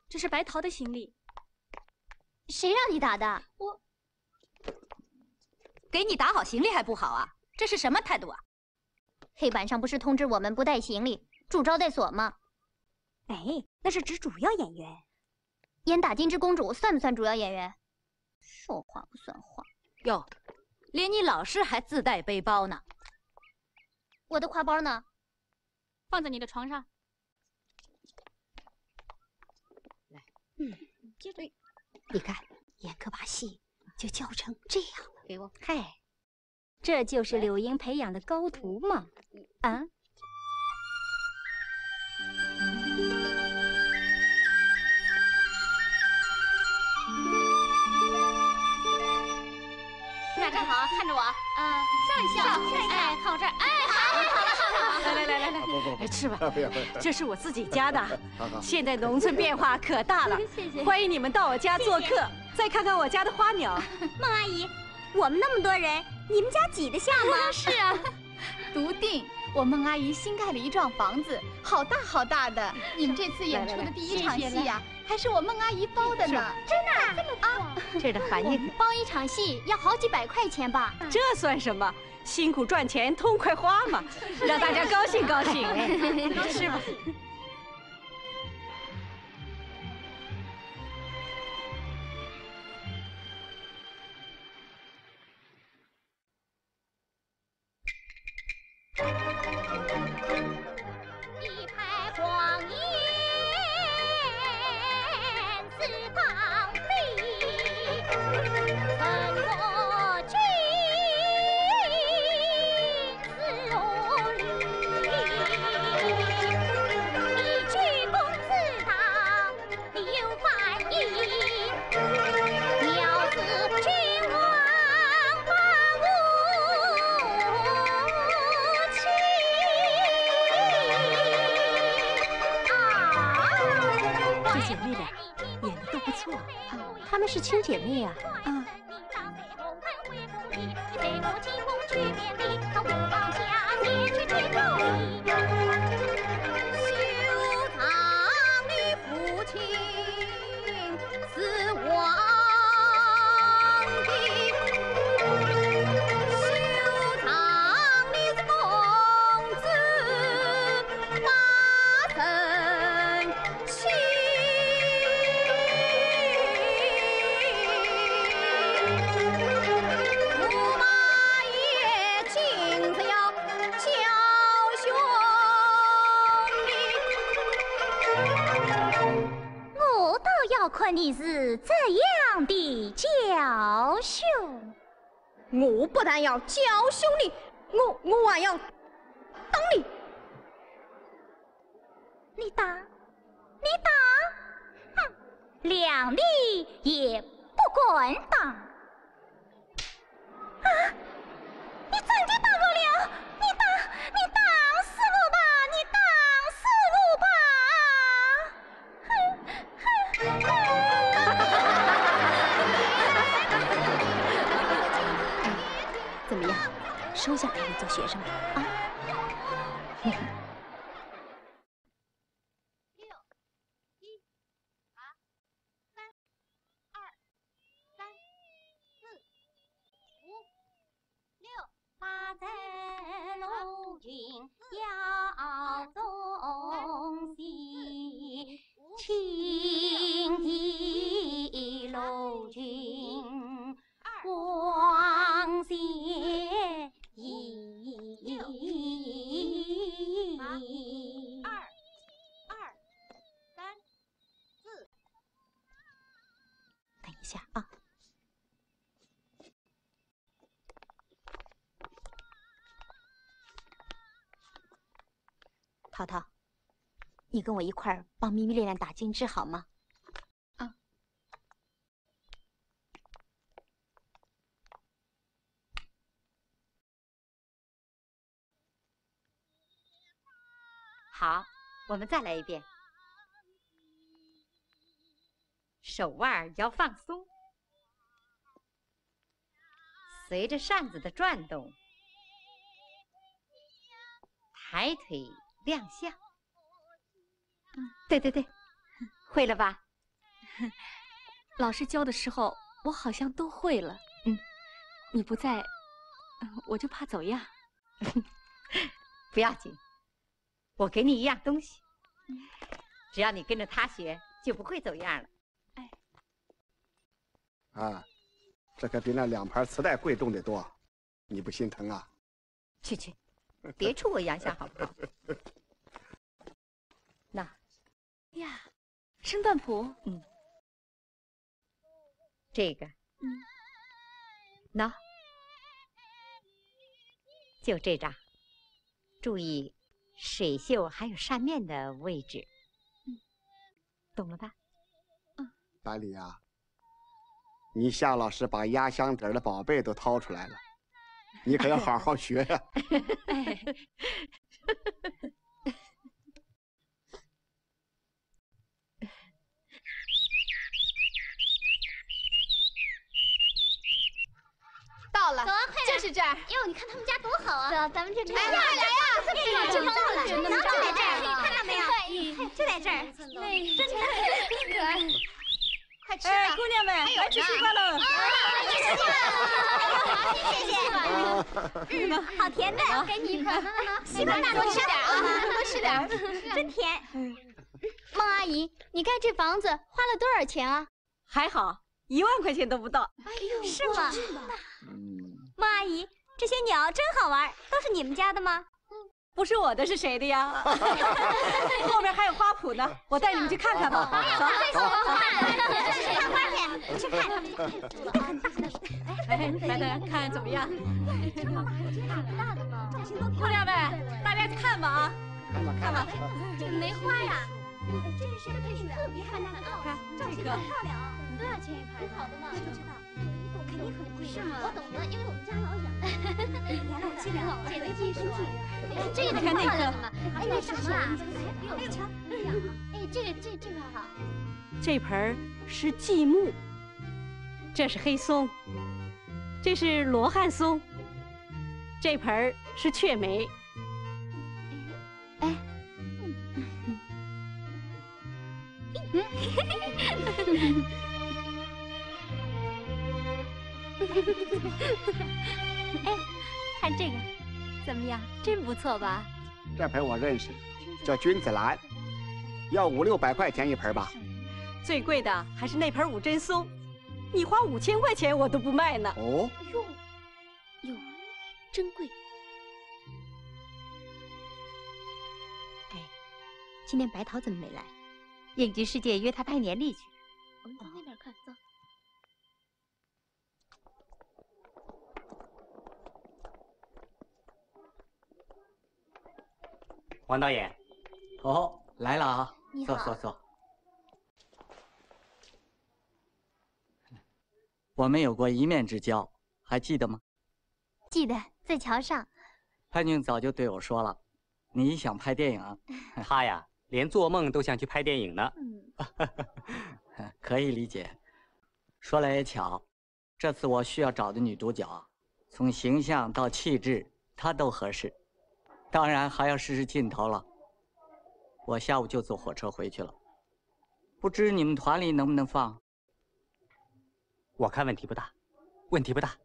这是白桃的行李。谁让你打的？我。给你打好行李还不好啊？这是什么态度啊？ 黑板上不是通知我们不带行李，住招待所吗？哎，那是指主要演员。演打金枝公主算不算主要演员？说话不算话。哟，连你老师还自带背包呢。我的挎包呢？放在你的床上。来，嗯，接着。你看，演个把戏就教成这样了。给我。嗨， 这就是柳英培养的高徒嘛。啊？你俩站好，看着我。啊，笑一笑，笑一笑。哎，看我这儿。哎，好，好了，好了，好了。来来来来来，不不不，哎，吃吧。不要不要。这是我自己家的。好好。现在农村变化可大了。谢谢。欢迎你们到我家做客，谢谢。再看看我家的花鸟。孟阿姨， 我们那么多人，你们家挤得下吗？是啊，笃定，我孟阿姨新盖了一幢房子，好大好大的。你们这次演出的第一场戏呀，来来来，谢谢了。还是我孟阿姨包的呢。真的啊？这么棒。这儿的含义。我们包一场戏要好几百块钱吧？这算什么？辛苦赚钱，痛快花嘛，让大家高兴高兴。吃吧。 这姐妹俩演得都不错。啊，她们是亲姐妹啊。啊。我倒要看你是怎样的教训。 我不但要教训你，我，我还要打你。你打，你打，哼，谅你也不敢打。啊，你真的打我了？你打，你打死我吧，你打死我吧！ 怎么样，收下他们做学生吧？啊？要忠心，请记录君王谢意。二，二，三，四。等一下啊。 淘淘，你跟我一块儿帮咪咪练练打金枝好吗？啊。好，我们再来一遍。手腕儿要放松。 随着扇子的转动，抬腿亮相。嗯，对对对，会了吧？老师教的时候，我好像都会了。嗯，你不在，嗯，我就怕走样。不要紧，我给你一样东西，只要你跟着它学，就不会走样了。哎。 啊，这可比那两盘磁带贵重得多，你不心疼啊？去去，别出我洋相好不好？那，呀，圣诞谱。嗯，这个，嗯，那，就这张，注意水袖还有扇面的位置。嗯，懂了吧？嗯。百里啊， 你夏老师把压箱底儿的宝贝都掏出来了，你可要好好学呀。哎。到了，走啊，快点，就是这儿。哟，你看他们家多好啊！走，咱们去看。哎，快来呀！哎，就在这儿，看到没有？哎，就在这儿。 真可爱，快吃吧。哎，姑娘们，哎呦，来吃西瓜喽！啊，谢谢，谢谢。嗯，好甜的。给你一块，慢慢拿。西瓜大多吃点啊，多吃点。真甜。孟阿姨，你盖这房子花了多少钱啊？还好，一万块钱都不到。哎呦，是吗？嗯。孟阿姨，这些鸟真好玩，都是你们家的吗？ 不是我的是谁的呀？后面还有花圃呢，我带你们去看看吧。走，走，走。看花去，去看。哎，来，大家看怎么样？姑娘们，大家看吧啊，看吧，看吧。这梅花呀，这是特别好看。看这个，漂亮啊。多少钱一盆？好的呢。 肯定很贵。是吗？我懂得，因为我们家老养。哎，这个挺漂亮的嘛。哎，那什么啊？哎，这个，这，这个好。这盆儿是巨木，这是黑松，这是罗汉松，这盆儿是雀梅。 哎，哎，看这个，怎么样？真不错吧？这盆我认识，叫君子兰，要五六百块钱一盆吧。最贵的还是那盆五珍松，你花五千块钱我都不卖呢。哦，哟，哟，真贵。哎， 今天白桃怎么没来？应急世界约他拜年礼去。我们到那边看，走。王导演。哦，来了啊，你好。坐，坐，坐。我们有过一面之交，还记得吗？ 记得，在桥上。潘静早就对我说了，你想拍电影。他呀，连做梦都想去拍电影呢。嗯。可以理解。说来也巧，这次我需要找的女主角，从形象到气质，她都合适。当然还要试试镜头了。我下午就坐火车回去了，不知你们团里能不能放？ 我看问题不大，问题不大。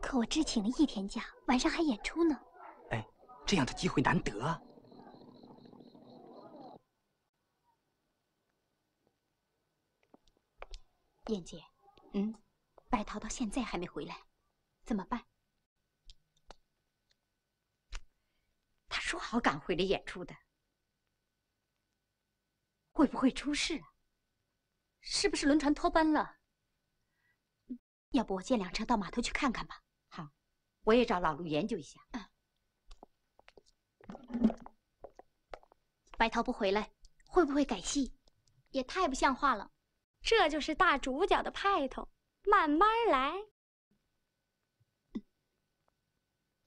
可我只请了一天假，晚上还演出呢。哎，这样的机会难得啊。燕姐，嗯，白桃到现在还没回来，怎么办？他说好赶回来演出的，会不会出事啊？是不是轮船脱班了？ 要不我借辆车到码头去看看吧？好，我也找老陆研究一下。白桃不回来，会不会改戏？也太不像话了。这就是大主角的派头，慢慢来。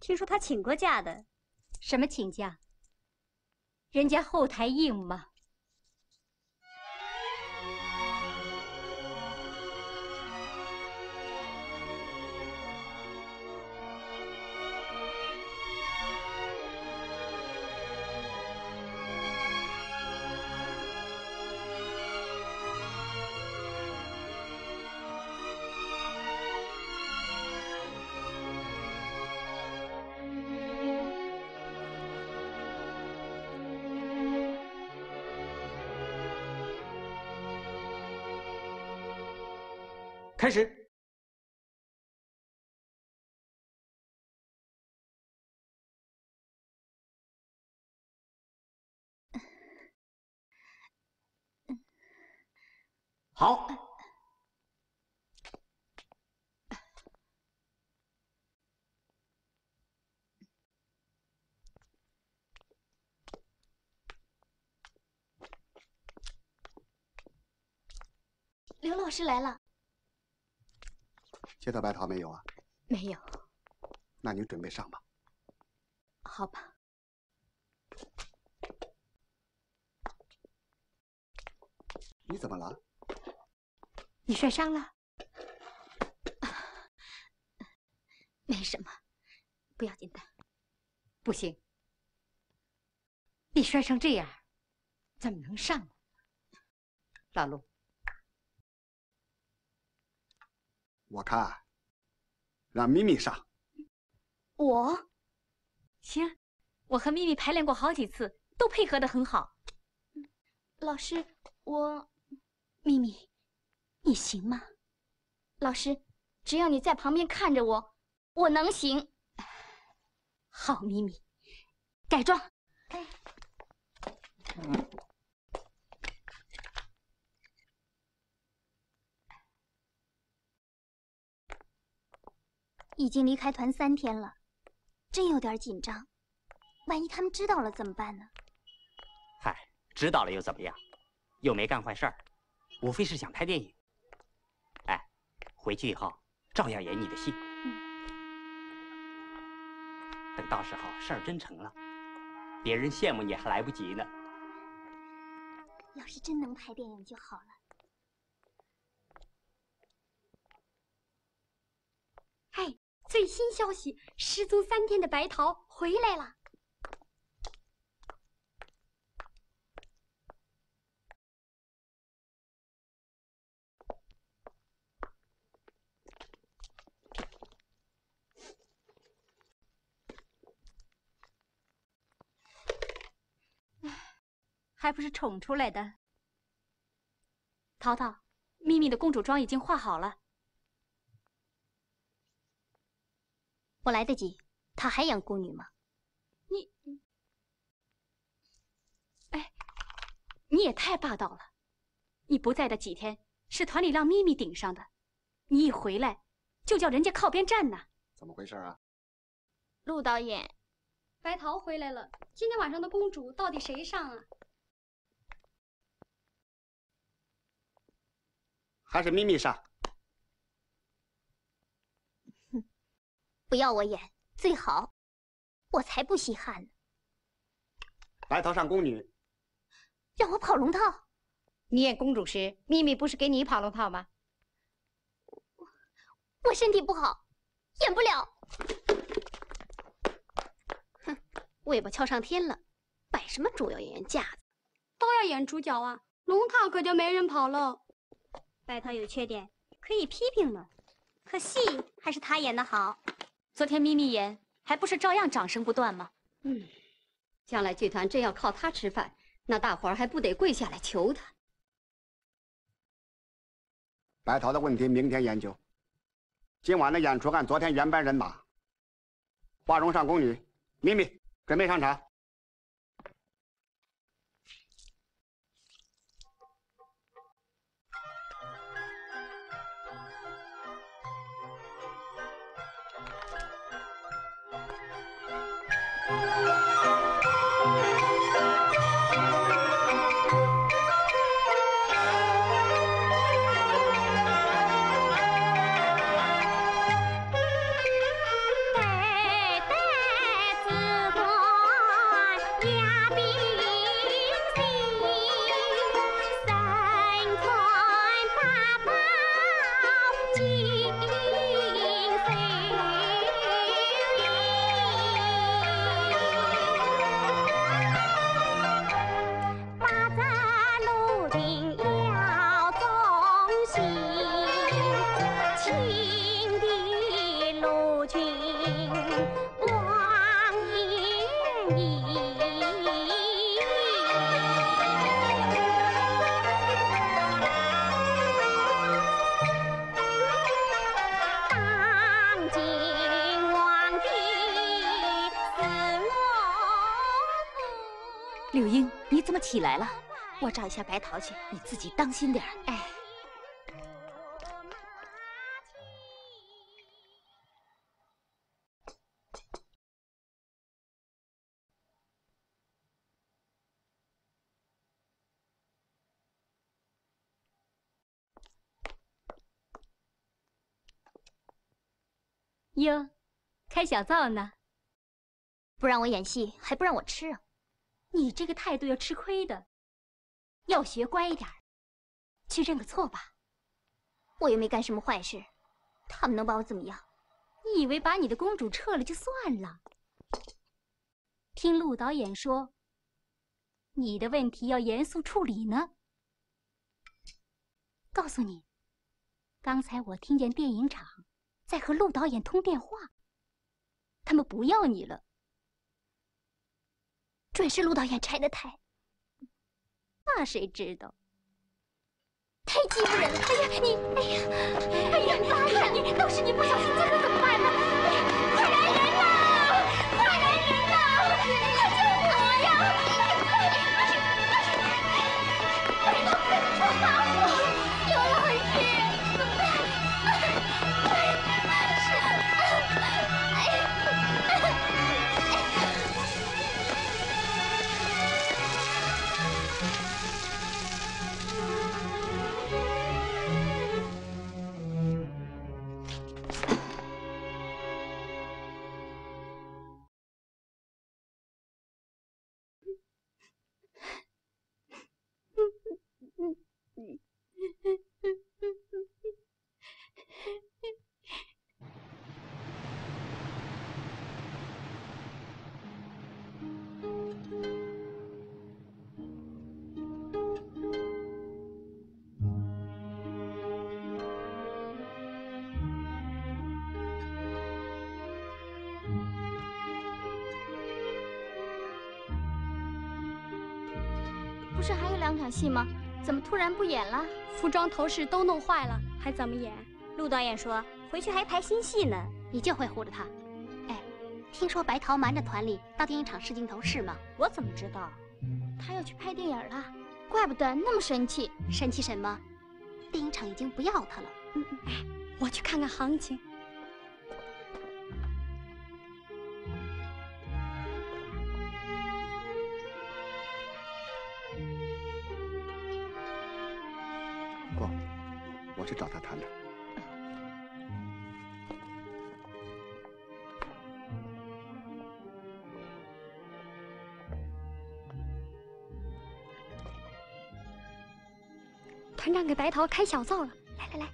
听说他请过假的。什么请假？人家后台硬嘛。 开始。 好。刘老师来了。接到白桃没有啊？没有。那你准备上吧。好吧。 你怎么了？你摔伤了？没什么，不要紧的。不行，你摔成这样，怎么能上呢？老陆，我看让咪咪上。我？行，我和咪咪排练过好几次，都配合得很好。老师，我……咪咪，你行吗？老师，只要你在旁边看着我，我能行。好，咪咪，改装。哎。 已经离开团三天了，真有点紧张。万一他们知道了怎么办呢？嗨，知道了又怎么样？又没干坏事儿，无非是想拍电影。哎，回去以后照样演你的戏。等到时候事儿真成了，别人羡慕你还来不及呢。要是真能拍电影就好了。 嘿，最新消息，失踪三天的白桃回来了。还不是宠出来的。 淘淘，咪咪的公主妆已经化好了。我来得及，她还演宫女吗？你，哎，你也太霸道了！你不在的几天，是团里让咪咪顶上的，你一回来，就叫人家靠边站呢。怎么回事啊？ 陆导演，白桃回来了，今天晚上的公主到底谁上啊？还是咪咪上。哼，不要我演最好，我才不稀罕呢。白桃上宫女，让我跑龙套？你演公主时，咪咪不是给你跑龙套吗？ 我身体不好，演不了。哼，尾巴翘上天了，摆什么主要演员架子？都要演主角啊，龙套可就没人跑喽。白桃有缺点，可以批评呢，可戏还是她演的好。昨天咪咪演，还不是照样掌声不断吗？嗯，将来剧团真要靠他吃饭，那大伙儿还不得跪下来求他？白桃的问题明天研究。今晚的演出按昨天原班人马。花荣上宫女，咪咪准备上场。 柳英，你怎么起来了？我找一下白桃去。你自己当心点儿。哎。 哟，开小灶呢？不让我演戏，还不让我吃啊？你这个态度要吃亏的，要学乖一点儿，去认个错吧。我又没干什么坏事，他们能把我怎么样？你以为把你的公主撤了就算了？听陆导演说，你的问题要严肃处理呢。 告诉你，刚才我听见电影厂在和陆导演通电话，他们不要你了，准是陆导演拆的台。那谁知道？太欺负人了！哎呀，你，哎呀，哎呀，你看你，都是你不小心做的，怎么办呢？哎呀，快来人呐！快来人呐！快救我呀！ 不是还有两场戏吗？怎么突然不演了？服装头饰都弄坏了，还怎么演？陆导演说回去还排新戏呢。你就会护着她。哎，听说白桃瞒着团里到电影厂试镜头，是吗？我怎么知道？她要去拍电影了，怪不得那么生气。生气什么？电影厂已经不要她了。嗯嗯，哎，我去看看行情。 不，我去找他谈谈。团长给白桃开小灶了，来来来。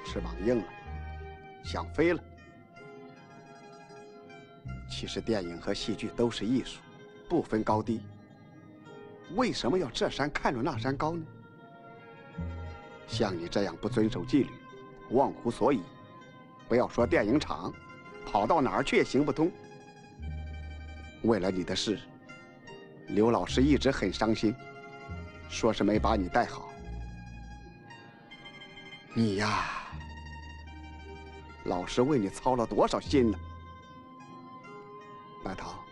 翅膀硬了，想飞了。其实电影和戏剧都是艺术，不分高低。为什么要这山看着那山高呢？像你这样不遵守纪律，忘乎所以。不要说电影场，跑到哪儿去也行不通。为了你的事，刘老师一直很伤心，说是没把你带好。你呀，老师为你操了多少心呢？白桃，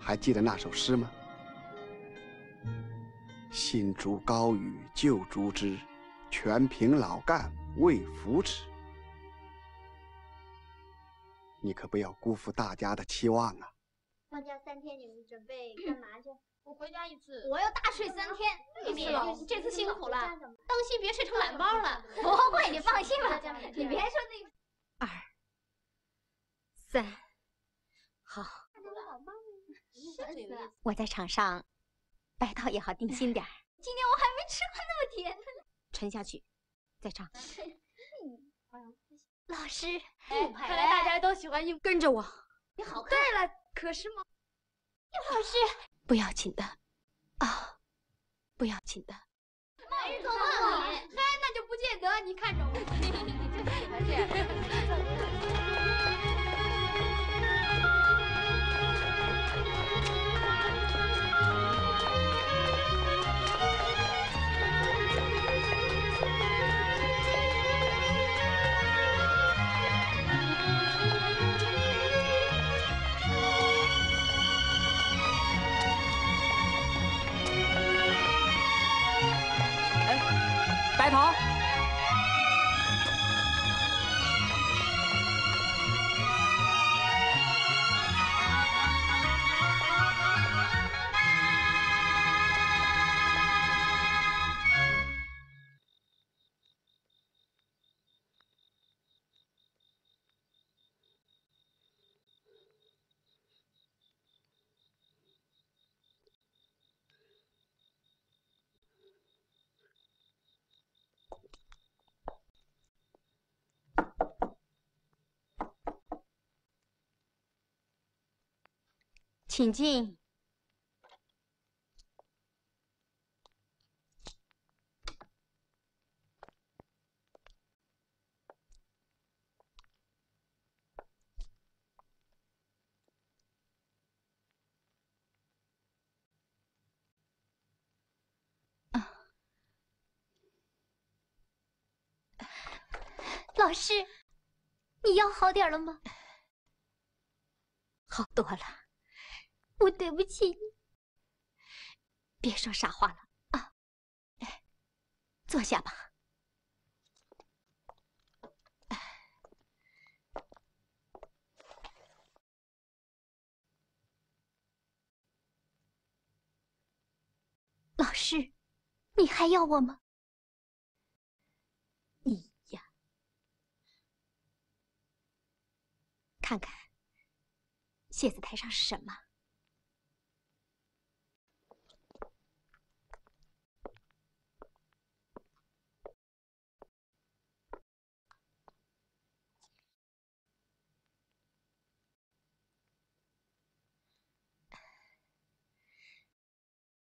还记得那首诗吗？新竹高语旧竹枝，全凭老干未扶持。你可不要辜负大家的期望啊！放假三天，你们准备干嘛去？我回家一次。我要大睡三天。你们这次辛苦了，当心别睡成懒包了。不会，你放心吧，你别说那个。二、三，好。我在场上，白桃也好定心点儿。今天我还没吃过那么甜的。沉下去，再唱。老师，哎，看来大家都喜欢硬，跟着我。你好看。对了，可是吗？老师，不要紧的，啊，不要紧的。老师总骂你，嗨，那就不见得。你看着我，你就喜欢这样。哎，白桃。 请进。 老师，你腰好点儿了吗？好多了。我对不起你。别说傻话了啊！哎，坐下吧。 老师，你还要我吗？你呀，看看写字台上是什么？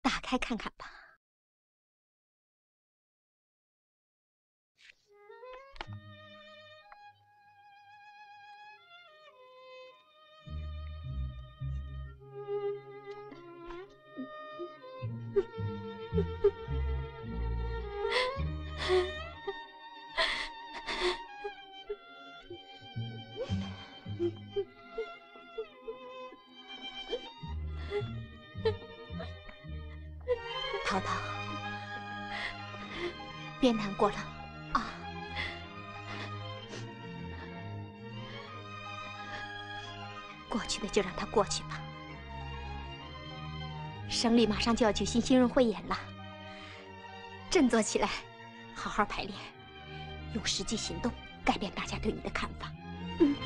打开看看吧。 淘淘，别难过了啊。过去的就让它过去吧。省里马上就要举行新任汇演了，振作起来，好好排练，用实际行动改变大家对你的看法。嗯。